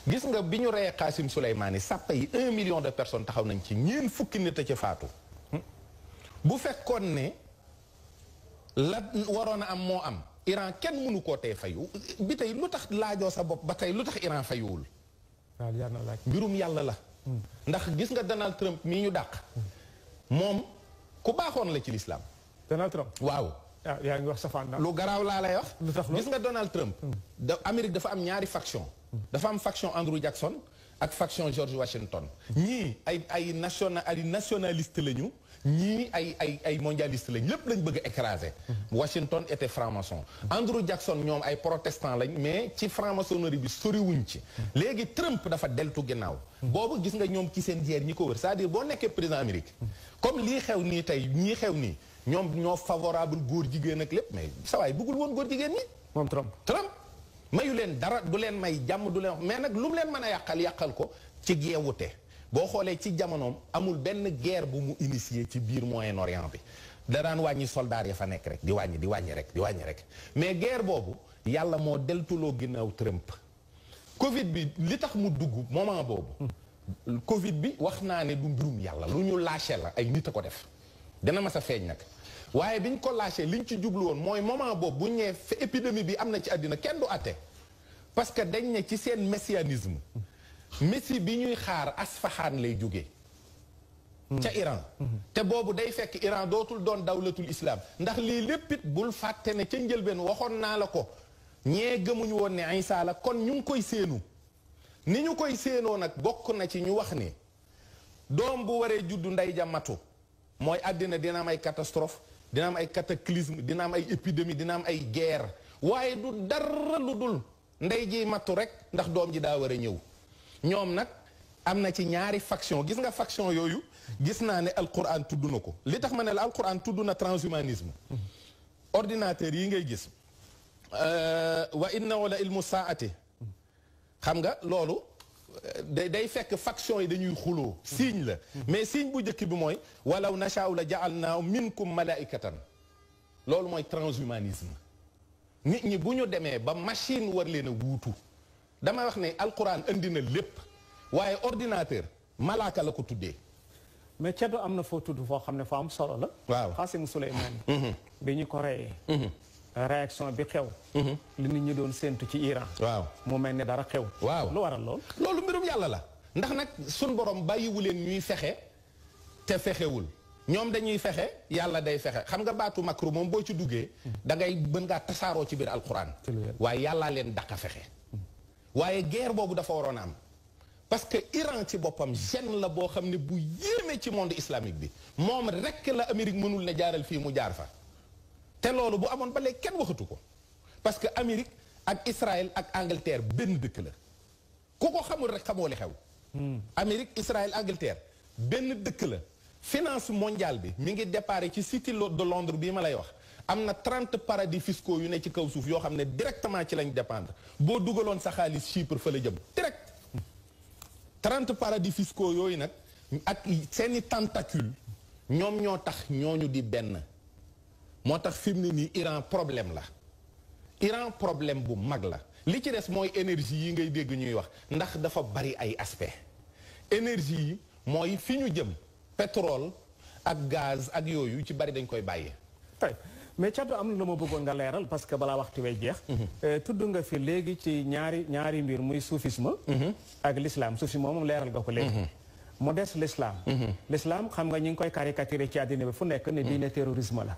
gis nga bi ñu reyee Qasim Soleimani sàppa yi 1 million de personnes taxaw nañ ci ñeen fukki nit a ci faatu bu fekkoon ne la waroon a am moo am Iran kenn mënu koo tee fayu bi tey lu tax laajoo sa bopp ba tey lu tax Iran fayuwul waaw jar na laaj mbirum yàlla la ndax gis nga Donald Trump mii ñu dàq moom ku baaxoon la ci lislaam Donald Trump waaw yaa ngi wax safaan daal lu garaaw laa lay wax lu tax gis nga Donald Trump Amérique dafa am ñaari faction dafa am faction Andrew Jackson ak faction George Washington ñii ay nationaliste lañu ñii ay mondialiste lañ lépp lañ bëgg a écraser Washington était franc-maçon Andrew Jackson ñoom ay protestant lañ mais ci franc-maçonnerie bi soriwuñ ci léegi Trump dafa deltu ginnaaw boobu gis nga ñoom ci seen jeer ñi ko wër c'est-à-dire boo nekkee président Amérique comme lii xew nii tey ñii xew nii ñoom ñoo favorable góor jigéen ak lépp mais sa waay bëggul woon góor jigéen ñi moom Trump mayu leen dara du leen may jàmm du leen mais nag lu mu leen mën a yàqal ko ci geewute boo xoolee ci jamonoom amul benn guerre bu mu initié ci biir Moyen-Orient bi da daan wàññi soldats ya fa nekk rek di wàññi rek mais guerre boobu yàlla moo deltuloo ginnaaw Trump Covid bi li tax mu dugg moment boobu Covid bi wax naa ne du mbirum yàlla lu ñu lâché la ay nit a ko def dana mas a feeñ nag waaye biñ ko lâché liñ ci jublu woon mooy moment boobu bu ñëwee épidémie bi am na ci àddina kenn du àtte parce que dañ ne ci seen messianisme messie bi ñuy xaar Asfaxaan lay jóge ca Iran te boobu day fekk Iran dootul doon dawlatul islam ndax lii léppit bul fàtte ne ca njëlbeen waxoon naa la ko ñee gëmuñu woon ne Isa la kon ñu ngi koy séenu ni ñu koy séenoo nag bokk na ci ñu wax ni doom bu waree juddu ndey ja matu mooy àddina dina am ay catastrophe dina am ay cataclysme dina am ay épidémie dina am ay guerre waaye du dara lu dul ndey ji matu rek ndax doom ji daa war a ñëw ñoom nag am na ci ñaari faction gis nga faction yooyu gis naa ne alquran tudd na ko li tax ma ne la alquran tudd na transhumanisme ordinateur yi ngay gis wa innahu la ilmu saati xam nga loolu day fekk faction yi dañuy xuloo signe la mais signe bu njëkk bi mooy walaw nashaa'u la ja'alnaa minkum malaa'ikatan loolu mooy transhumanisme nit ñi bu ñu demee ba machine war leen a wuutu dama wax ne alquran indi na lépp waaye ordinateur malaaka la ko tuddee mais ceddo am na foo tudd foo xam ne foo am solo la waaw Qasim Souleymane bi ñu ko reyee réaction bi xew li nit ñi doon séentu ci Iran waaw mu mel ni dara xew waaw lu waral loolu mbirum yàlla la ndax nag sun borom bàyyiwu leen ñuy fexe te fexewul ñoom dañuy fexe yàlla day fexe xam nga baatu makru moom boo ci duggee da ngay mën ngaa tasaaroo ci biir alquran waaye yàllaa leen daq a fexe waaye guerre boobu dafa waroon a am parce que Iran ci boppam gêne la boo xam ne bu yéeme ci monde islamique bi moom rekk la Amérique mënul ne jaaral fii mu jaar fa te loolu bu amoon ba léegi kenn waxatu ko parce que Amérique ak Israël ak Angleterre benn dëkk la ku ko xamul rek xamoo li xew Amérique Israël Angleterre benn dëkk la finance mondiale bi mi ngi déparé ci City de Londres bii ma lay wax am na 30 paradis fiscaux yu ne ci kaw suuf yoo xam ne directement ci lañ dépendre boo dugaloon sa xaalis Chypre fa la jëm direct 30 paradis fiscaux yooyu nag ak seeni tentacule ñoom ñoo tax ñooñu di benn moo tax fi mu ne nii Iran problème la Iran problème bu mag la li ci des mooy énergie yi ngay dégg ñuy wax ndax dafa bari ay aspect énergie yi mooy fi ñu jëm pétrole ak gaz ak yooyu ci bari dañ koy bàyyee tey mais Thiatou am na lu ma bëggoon nga leeral parce que balaa waxtu way jeex tudd nga fi léegi ci ñaari mbir muy soufisme ak l'islam soufisme moom leeral nga ko léegi mu des l'islam l'islam xam nga ñi ngi koy caricaturer ci àddina bi fu nekk ne diine terrorisme la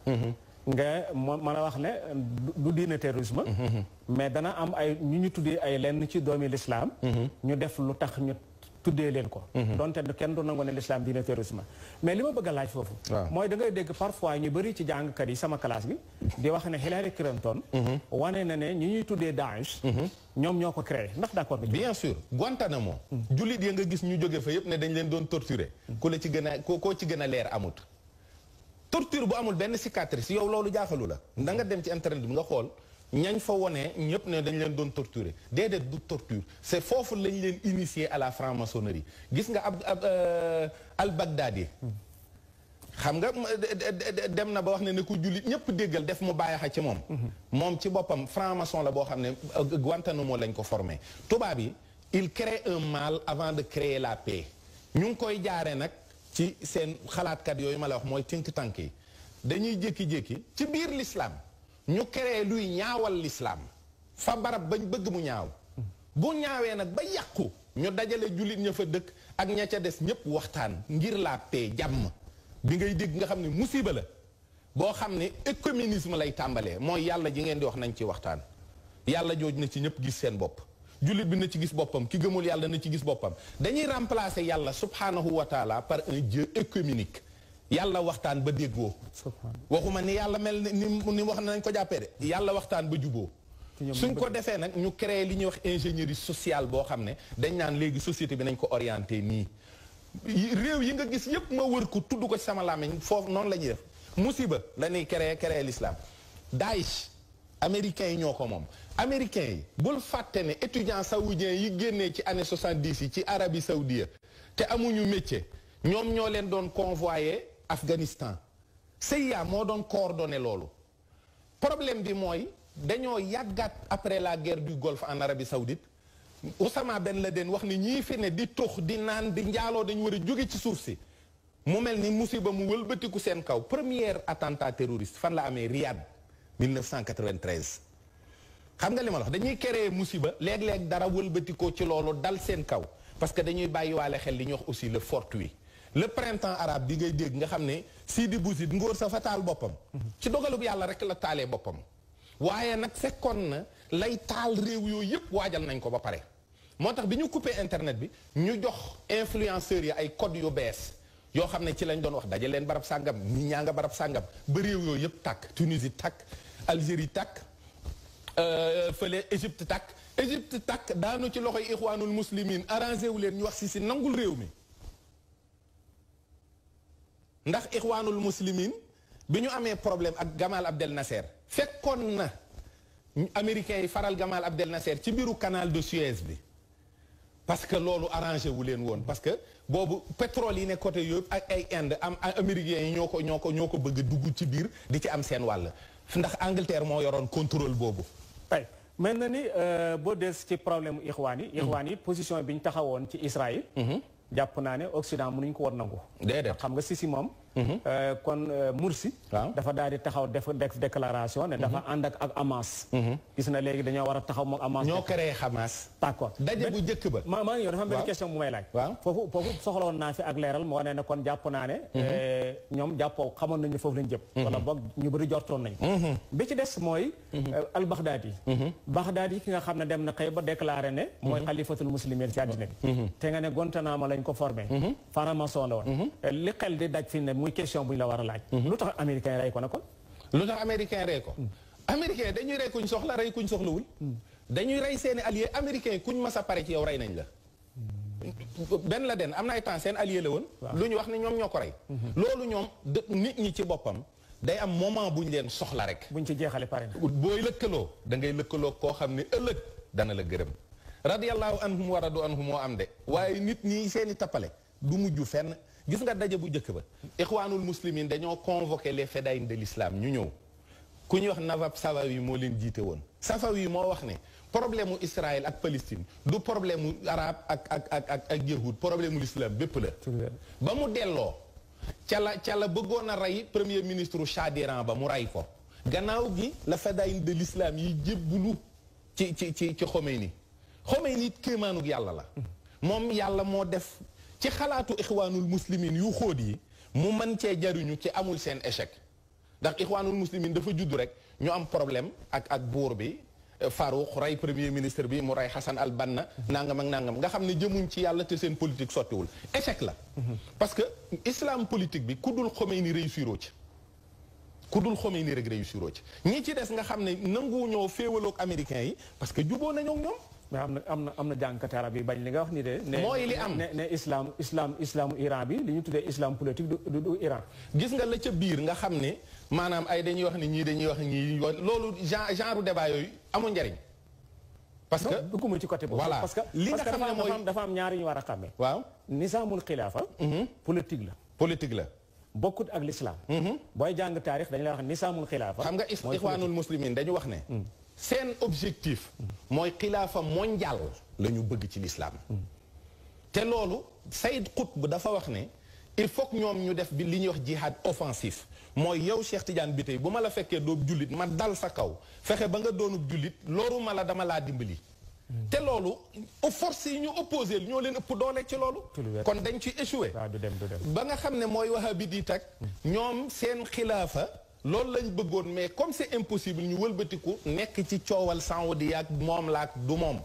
nga mën a wax ne du diine terrorisme mais dana am ay ñu tuddee ay lenn ci doomi l'islam ñu def lu tax ñu tuddee leen ko donte kenn du nangu ne l'islam diine terrorisme mais li ma bëgg a laaj foofu mooy da ngay dégg parfois ñu bëri ci jàngkat yi sama classe bi di wax ne Hillary Clinton wane na ne ñi ñuy tuddee Daesh ñoom ñoo ko créé ndax d'accord nga bien sûr Guantanamo jullit ya nga gis ñu jóge fa yëpp ne dañ leen doon torturer ku la ci gën a koo ci gën a leer amut torture bu amul benn cicatrice yow loolu jaaxalu la da nga dem ci internet bi nga xool ñañ fa wone ñëpp ne dañ leen doon torturer déedéet du torture c'est foofu lañ leen initier à la franc-maçonnerie gis nga al-Baghdadi xam nga dem na ba wax ne ku jullit ñëpp déggal def mu bàyyi ci moom moom ci boppam franc-maçon la boo xam ne Guantanamo lañ ko formé tubaab yi il crée un mal avant de créer la paix ñu ngi koy jaare nag ci seen xalaatkat yooyu ma la wax mooy think tank yi dañuy jékki-jékki ci biir l'islam ñu créé luy ñaawal l'islam fa barab bañ bëgg mu ñaaw bu ñaawee nag ba yàqu ñu dajale jullit ña fa dëkk ak ña ca des ñëpp waxtaan ngir la paix jàmm bi ngay dégg nga xam ne musiba la boo xam ne écuménisme lay tàmbalee mooy yàlla ji ngeen di wax nañ ci waxtaan yàlla jooj na ci ñëpp gis seen bopp jullit bi na ci gis boppam ki gëmul yàlla na ci gis boppam dañuy remplacer yàlla subhanahu wa taala par un dieu œcuménique yàlla waxtaan ba déggoo waxuma ni yàlla mel ni wax nañ ko jàppee de yàlla waxtaan ba juboo suñ ko defee nag ñu créé li ñuy wax ingénierie sociale boo xam ne dañ naan léegi société bi nañ ko orienté nii réew yi nga gis yépp ma wër ko tudd ko ci sama làmmiñ foofu noonu la ñuy def musiba la ñuy créé l'islam Daesh américains yi ñoo ko moom américains yi bul fàtte ne étudiants saoudiens yi génnee ci année 70 yi ci Arabie Saoudite te amuñu métier ñoom ñoo leen doon convoyer Afghanistan CIA moo doon coordonné loolu problème bi mooy dañoo yàggaat après la guerre du Golfe en Arabie Saoudite Oussama Ben Laden wax ni ñii fi ne di tux di naan di njaaloo dañu war a jóge ci suuf si mu mel ni musiba mu wëlbatiku seen kaw premier attentat terroriste fan la amee Riyad 1993 xam nga li ma la wax dañuy créer musiba léeg-léeg dara wëlbatikoo ci loolu dal seen kaw parce que dañuy bàyyiwaale xel li ñuy wax aussi le fortuit le printemps arabe bi ngay dégg nga xam ne Sidi Bouzid ngóor sa fa taal boppam ci dogalub yàlla rek la taalee boppam waaye nag fekkoon na lay taal réew yooyu yëpp waajal nañ ko ba pare moo tax bi ñu coupé internet bi ñu jox influenceurs yi ay code yu bees yoo xam ne ci lañ doon wax daje leen barab sàngam ñi ñaa nga barab sàngam ba réew yooyu yëpp tàkk Tunisie tàkk Algérie tàkk fële Égypte tàkk daanu ci loxoy ixwaanul muslimin arrangé wu leen ñu wax si nangul réew mi ndax ixwaanul muslimin bi ñu amee problème ak Gamal Abdel Nasser fekkoon na américains yi faral Gamal Abdel Nasser ci biiru canal de Suez bi parce que loolu arrangé wu leen woon parce que boobu pétrole yi ne côté yooyu ak ay Inde am américains yi ñoo ko bëgg a dugg ci biir di ci am seen wàll ndax Angleterre moo yoroon contrôle boobu. ay mel na ni boo des ci problème ixwaan yi position bi ñu taxawoon ci Israël. jàpp naa ne Occident mënuñ ko war nangu. déedéet xam nga Sisi moom. kon Mursi. dafa daal di taxaw def déclaration ne dafa ànd ak Hamas. gis na léegi dañoo war a taxaw moom Hamas. ñoo créé Hamas. d'accord daje bu njëkk ba. maa ngi yow dafa am benn question bu may laaj. foofu soxla woon naa fi ak leeral moo ne kon jàpp naa ne. ñoom jàppoo xamoon nañu foofu lañ jëm. wala boog ñu bëri jortoon nañu. bi ci des mooy. al Baghdadi. Baghdadi ki nga xam ne dem na xëy ba déclaré ne. mooy xalifatul muslimin ci àddina bi. te nga ne Guantanamo lañ ko formé. faramason la woon. li xel di daj fi ne muy question bu ñu la war a laaj. lu tax américain rey ko na kon. lu tax américain rey ko. américain dañuy rey kuñ soxla rey kuñ soxlawul. dañuy rey seeni allié américain kuñ mas a pare ci yow rey nañ la. Ben Laden am na ay temps seen allié la woon. lu ñu wax ne ñoom ñoo ko rey. loolu ñoom nit ñi ci boppam day am moment buñ leen soxla rek. buñ ci jeexale pare na. booy lëkkaloo da ngay lëkkaloo koo xam ne ëllëg dana la gërëm. radiyallahu anhum wa radu anhum moo am de waaye nit ñi seeni tappale du mujj fenn gis nga daje bu njëkk ba ixwaanul muslimin dañoo convoqué les fédayines de l'islam ñu ñëw ku ñuy wax Nawab Safawi moo leen jiite woon Safawi moo wax ne problème mu Israël ak Palestine du problème mu arabe ak yahud problème mu l'islam bépp la ba mu delloo ca la bëggoon a rey premier ministre Shah d'Iran ba mu rey ko gannaaw gi la fédayine de l'islam yi jébbulu ci Khomeini Khomeini kéemaanug yàlla la moom yàlla moo def ci xalaatu ixwaanul muslimin yu xóot yi mu mën cee jariñu ci amul seen échec ndax ixwaanul muslimin dafa judd rek ñu am problème ak buur bi Farouk rey premier ministre bi mu rey Hassan al-Banna nangam ak nangam nga xam ne jëmuñ ci yàlla te seen politique sottiwul échec la parce que islam politique bi ku dul Khomeini réussiroo ci ku dul Khomeini rek réussiroo ci ñi ci des nga xam ne nangu ñoo féewaloog américains yi parce que juboo nañoo ñoom mais am na jànkate arab yi bañ li nga wax ni de. mooy li am ne islamu Iran bi li ñu tuddee islam politique du Iran. gis nga la ca biir nga xam ne maanaam ay dañuy wax ni ñii dañuy wax ñii loolu genre débat yooyu amul njariñ. parce que dugguma ci côté boobu. voilà parce que li nga xam ne mooy dafa am ñaari ñu war a xàmmee. waaw nisaamul xilaafa. politique la. politique la. bokkut ak l'islam. booy jàng taarix dañu la wax nisaamul xilaafa. xam nga ixwaanul muslimin dañu wax ne. seen objectif mooy xilaafa mondial la ñu bëgg ci l'islam te loolu Saïd Qutb dafa wax ne il faut que ñoom ñu def bi li ñuy wax jihad offensif mooy yow Cheikh Tidiane bi tey bu ma la fekkee doob jullit ma dal sa kaw fexe ba nga doonub jullit loolu ma la dama laa dimbali te loolu force yi ñu opposé ñoo leen ëpp doole ci loolu kon dañ ci échoué ba nga xam ne mooy wahabit yi tak ñoom seen xilaafa loolu lañ bëggoon mais comme c'est impossible ñu wëlbatiku nekk ci coowal saoudi ak moom laak du moom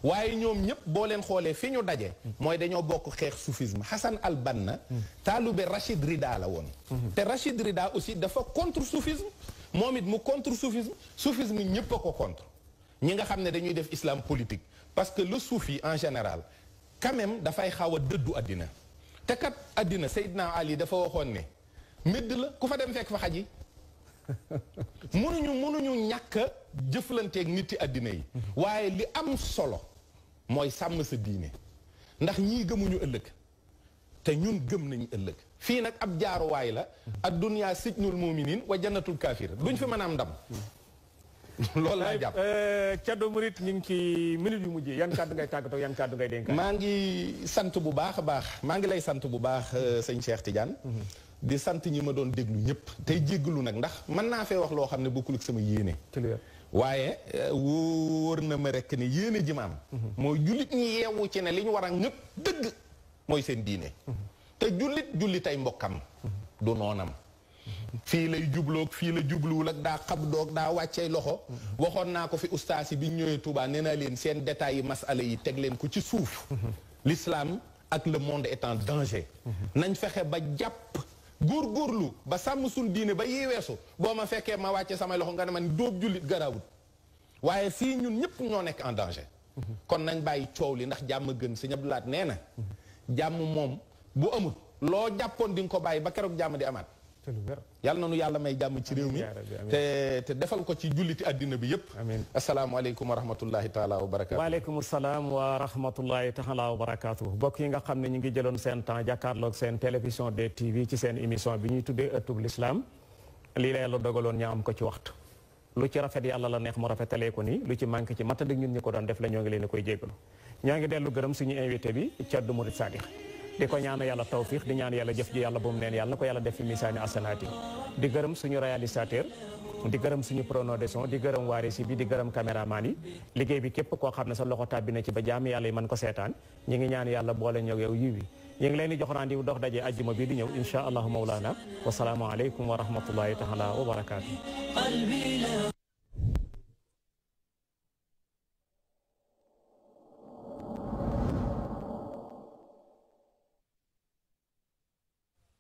waaye ñoom ñëpp boo leen xoolee fi ñu daje mooy dañoo bokk xeex soufisme Hassan al-Banna taalube Rachid Rida la woon te Rachid Rida aussi dafa contre soufisme moom it mu contre soufisme ñëpp a ko contre ñi nga xam ne dañuy def islam politique parce que le soufi en général quand même dafay xaw a dëddu àddina te kat àddina Seydina Ali dafa waxoon ne médd la ku fa dem fekk fa xaj yi mënuñu ñàkk a jëflanteeg nit yi àddina yi waaye li am solo mooy sàmm sa diine ndax ñii gëmuñu ëllëg te ñun gëm nañu ëllëg fii nag ab jaaruwaay la ad-dunya sijnul mu'minin wa jannatul kaafir duñ fi mën a am ndam loolu laa jàpp Thierno Mouride ñu ngi ci minute yu mujj yan kàddu ngay tàggatoo yan kàddu ngay dénk. maa ngi sant bu baax a baax maa ngi lay sant bu baax sëñ Cheikh Tidiane di sant ñi ma doon déglu ñëpp tey jéggalu nag ndax mën naa fee wax loo xam ne bokkul ak sama yéene waaye wóor na ma rekk ne yéene ji ma am mooy jullit ñi yeewu ci ne li ñu war a ñëpp dëgg mooy seen diine te jullitay mbokkam du noonam fii lay jubloog fii la jubluwul ak daa xab doog daa wàccee loxo waxoon naa ko fi ustaas yi bi ñu ñëwee Touba nee naa leen seen détails yi masala yi teg leen ko ci suuf l'islam ak le monde est en danger nañ fexe ba jàpp góorgóorlu ba sàmm suñ diine ba yi weesu boo ma fekkee ma wàcce samay loxo nga ne man dóob jullit garaawut waaye fii ñun ñëpp ñoo nekk en danger kon nañ bàyyi coow li ndax jàmm gën Sëñ Abdou Lahad nee na jàmm moom bu amul loo jàppoon di nga ko bàyyi ba keroog jàmm di amaat yàlla na nu yàlla may jàmm ci réew mi te defal ko ci julliti àddina bi yëpp asalaamaaleykum wa rahmatullahi taala wa barakaatu waaleykum salaam wa rahmatullahi taala wa barakaatu bokk yi nga xam ne ñu ngi jëloon seen temps jàkkaarloog seen télévision DTV ci seen émission bi ñuy tuddee ëttub l'islam lii la yàlla dogaloon ñu am ko ci waxtu lu ci rafet yàlla la neex mu rafetalee ko nii lu ci manqué ci matadik ñun ñi ko doon def la ñoo ngi leen a koy jéggalu ñoo ngi dellu gërëm suñu invité bi Thierno Mouride Sadikh di ko ñaan yàlla tawfiix di ñaan yàlla jëf ji yàlla bu mu neen yàlla na ko yàlla def fi misaani asanaati di gërëm suñu réalisateur di gërëm suñu preneur de son di gërëm waarisi bi di gërëm caméraman yi liggéey bi képp koo xam ne sa loxo tàbbi na ci ba jaam yàlla yi mën ko seetaan ñi ngi ñaan yàlla boole ñëw yow yiw yi ñu ngi leen di jox rendez-vous dox daje ajjuma bi di ñëw insha allahu mawlana wasalaamu aleykum wa rahmatullahi taala wa barakaatu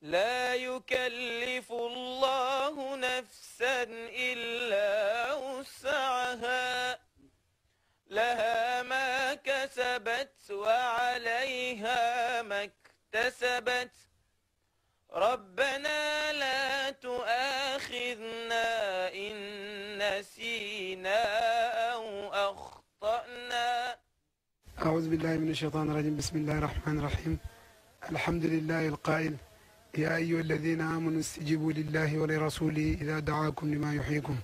لا يكلف الله نفسا إلا وسعها لها ما كسبت وعليها ما اكتسبت ربنا لا تؤاخذنا إن نسينا أو أخطأنا أعوذ بالله من الشيطان الرجيم بسم الله الرحمن الرحيم الحمد لله القائل يا أيها الذين آمنوا استجيبوا لله ولرسوله إذا دعاكم لما يحييكم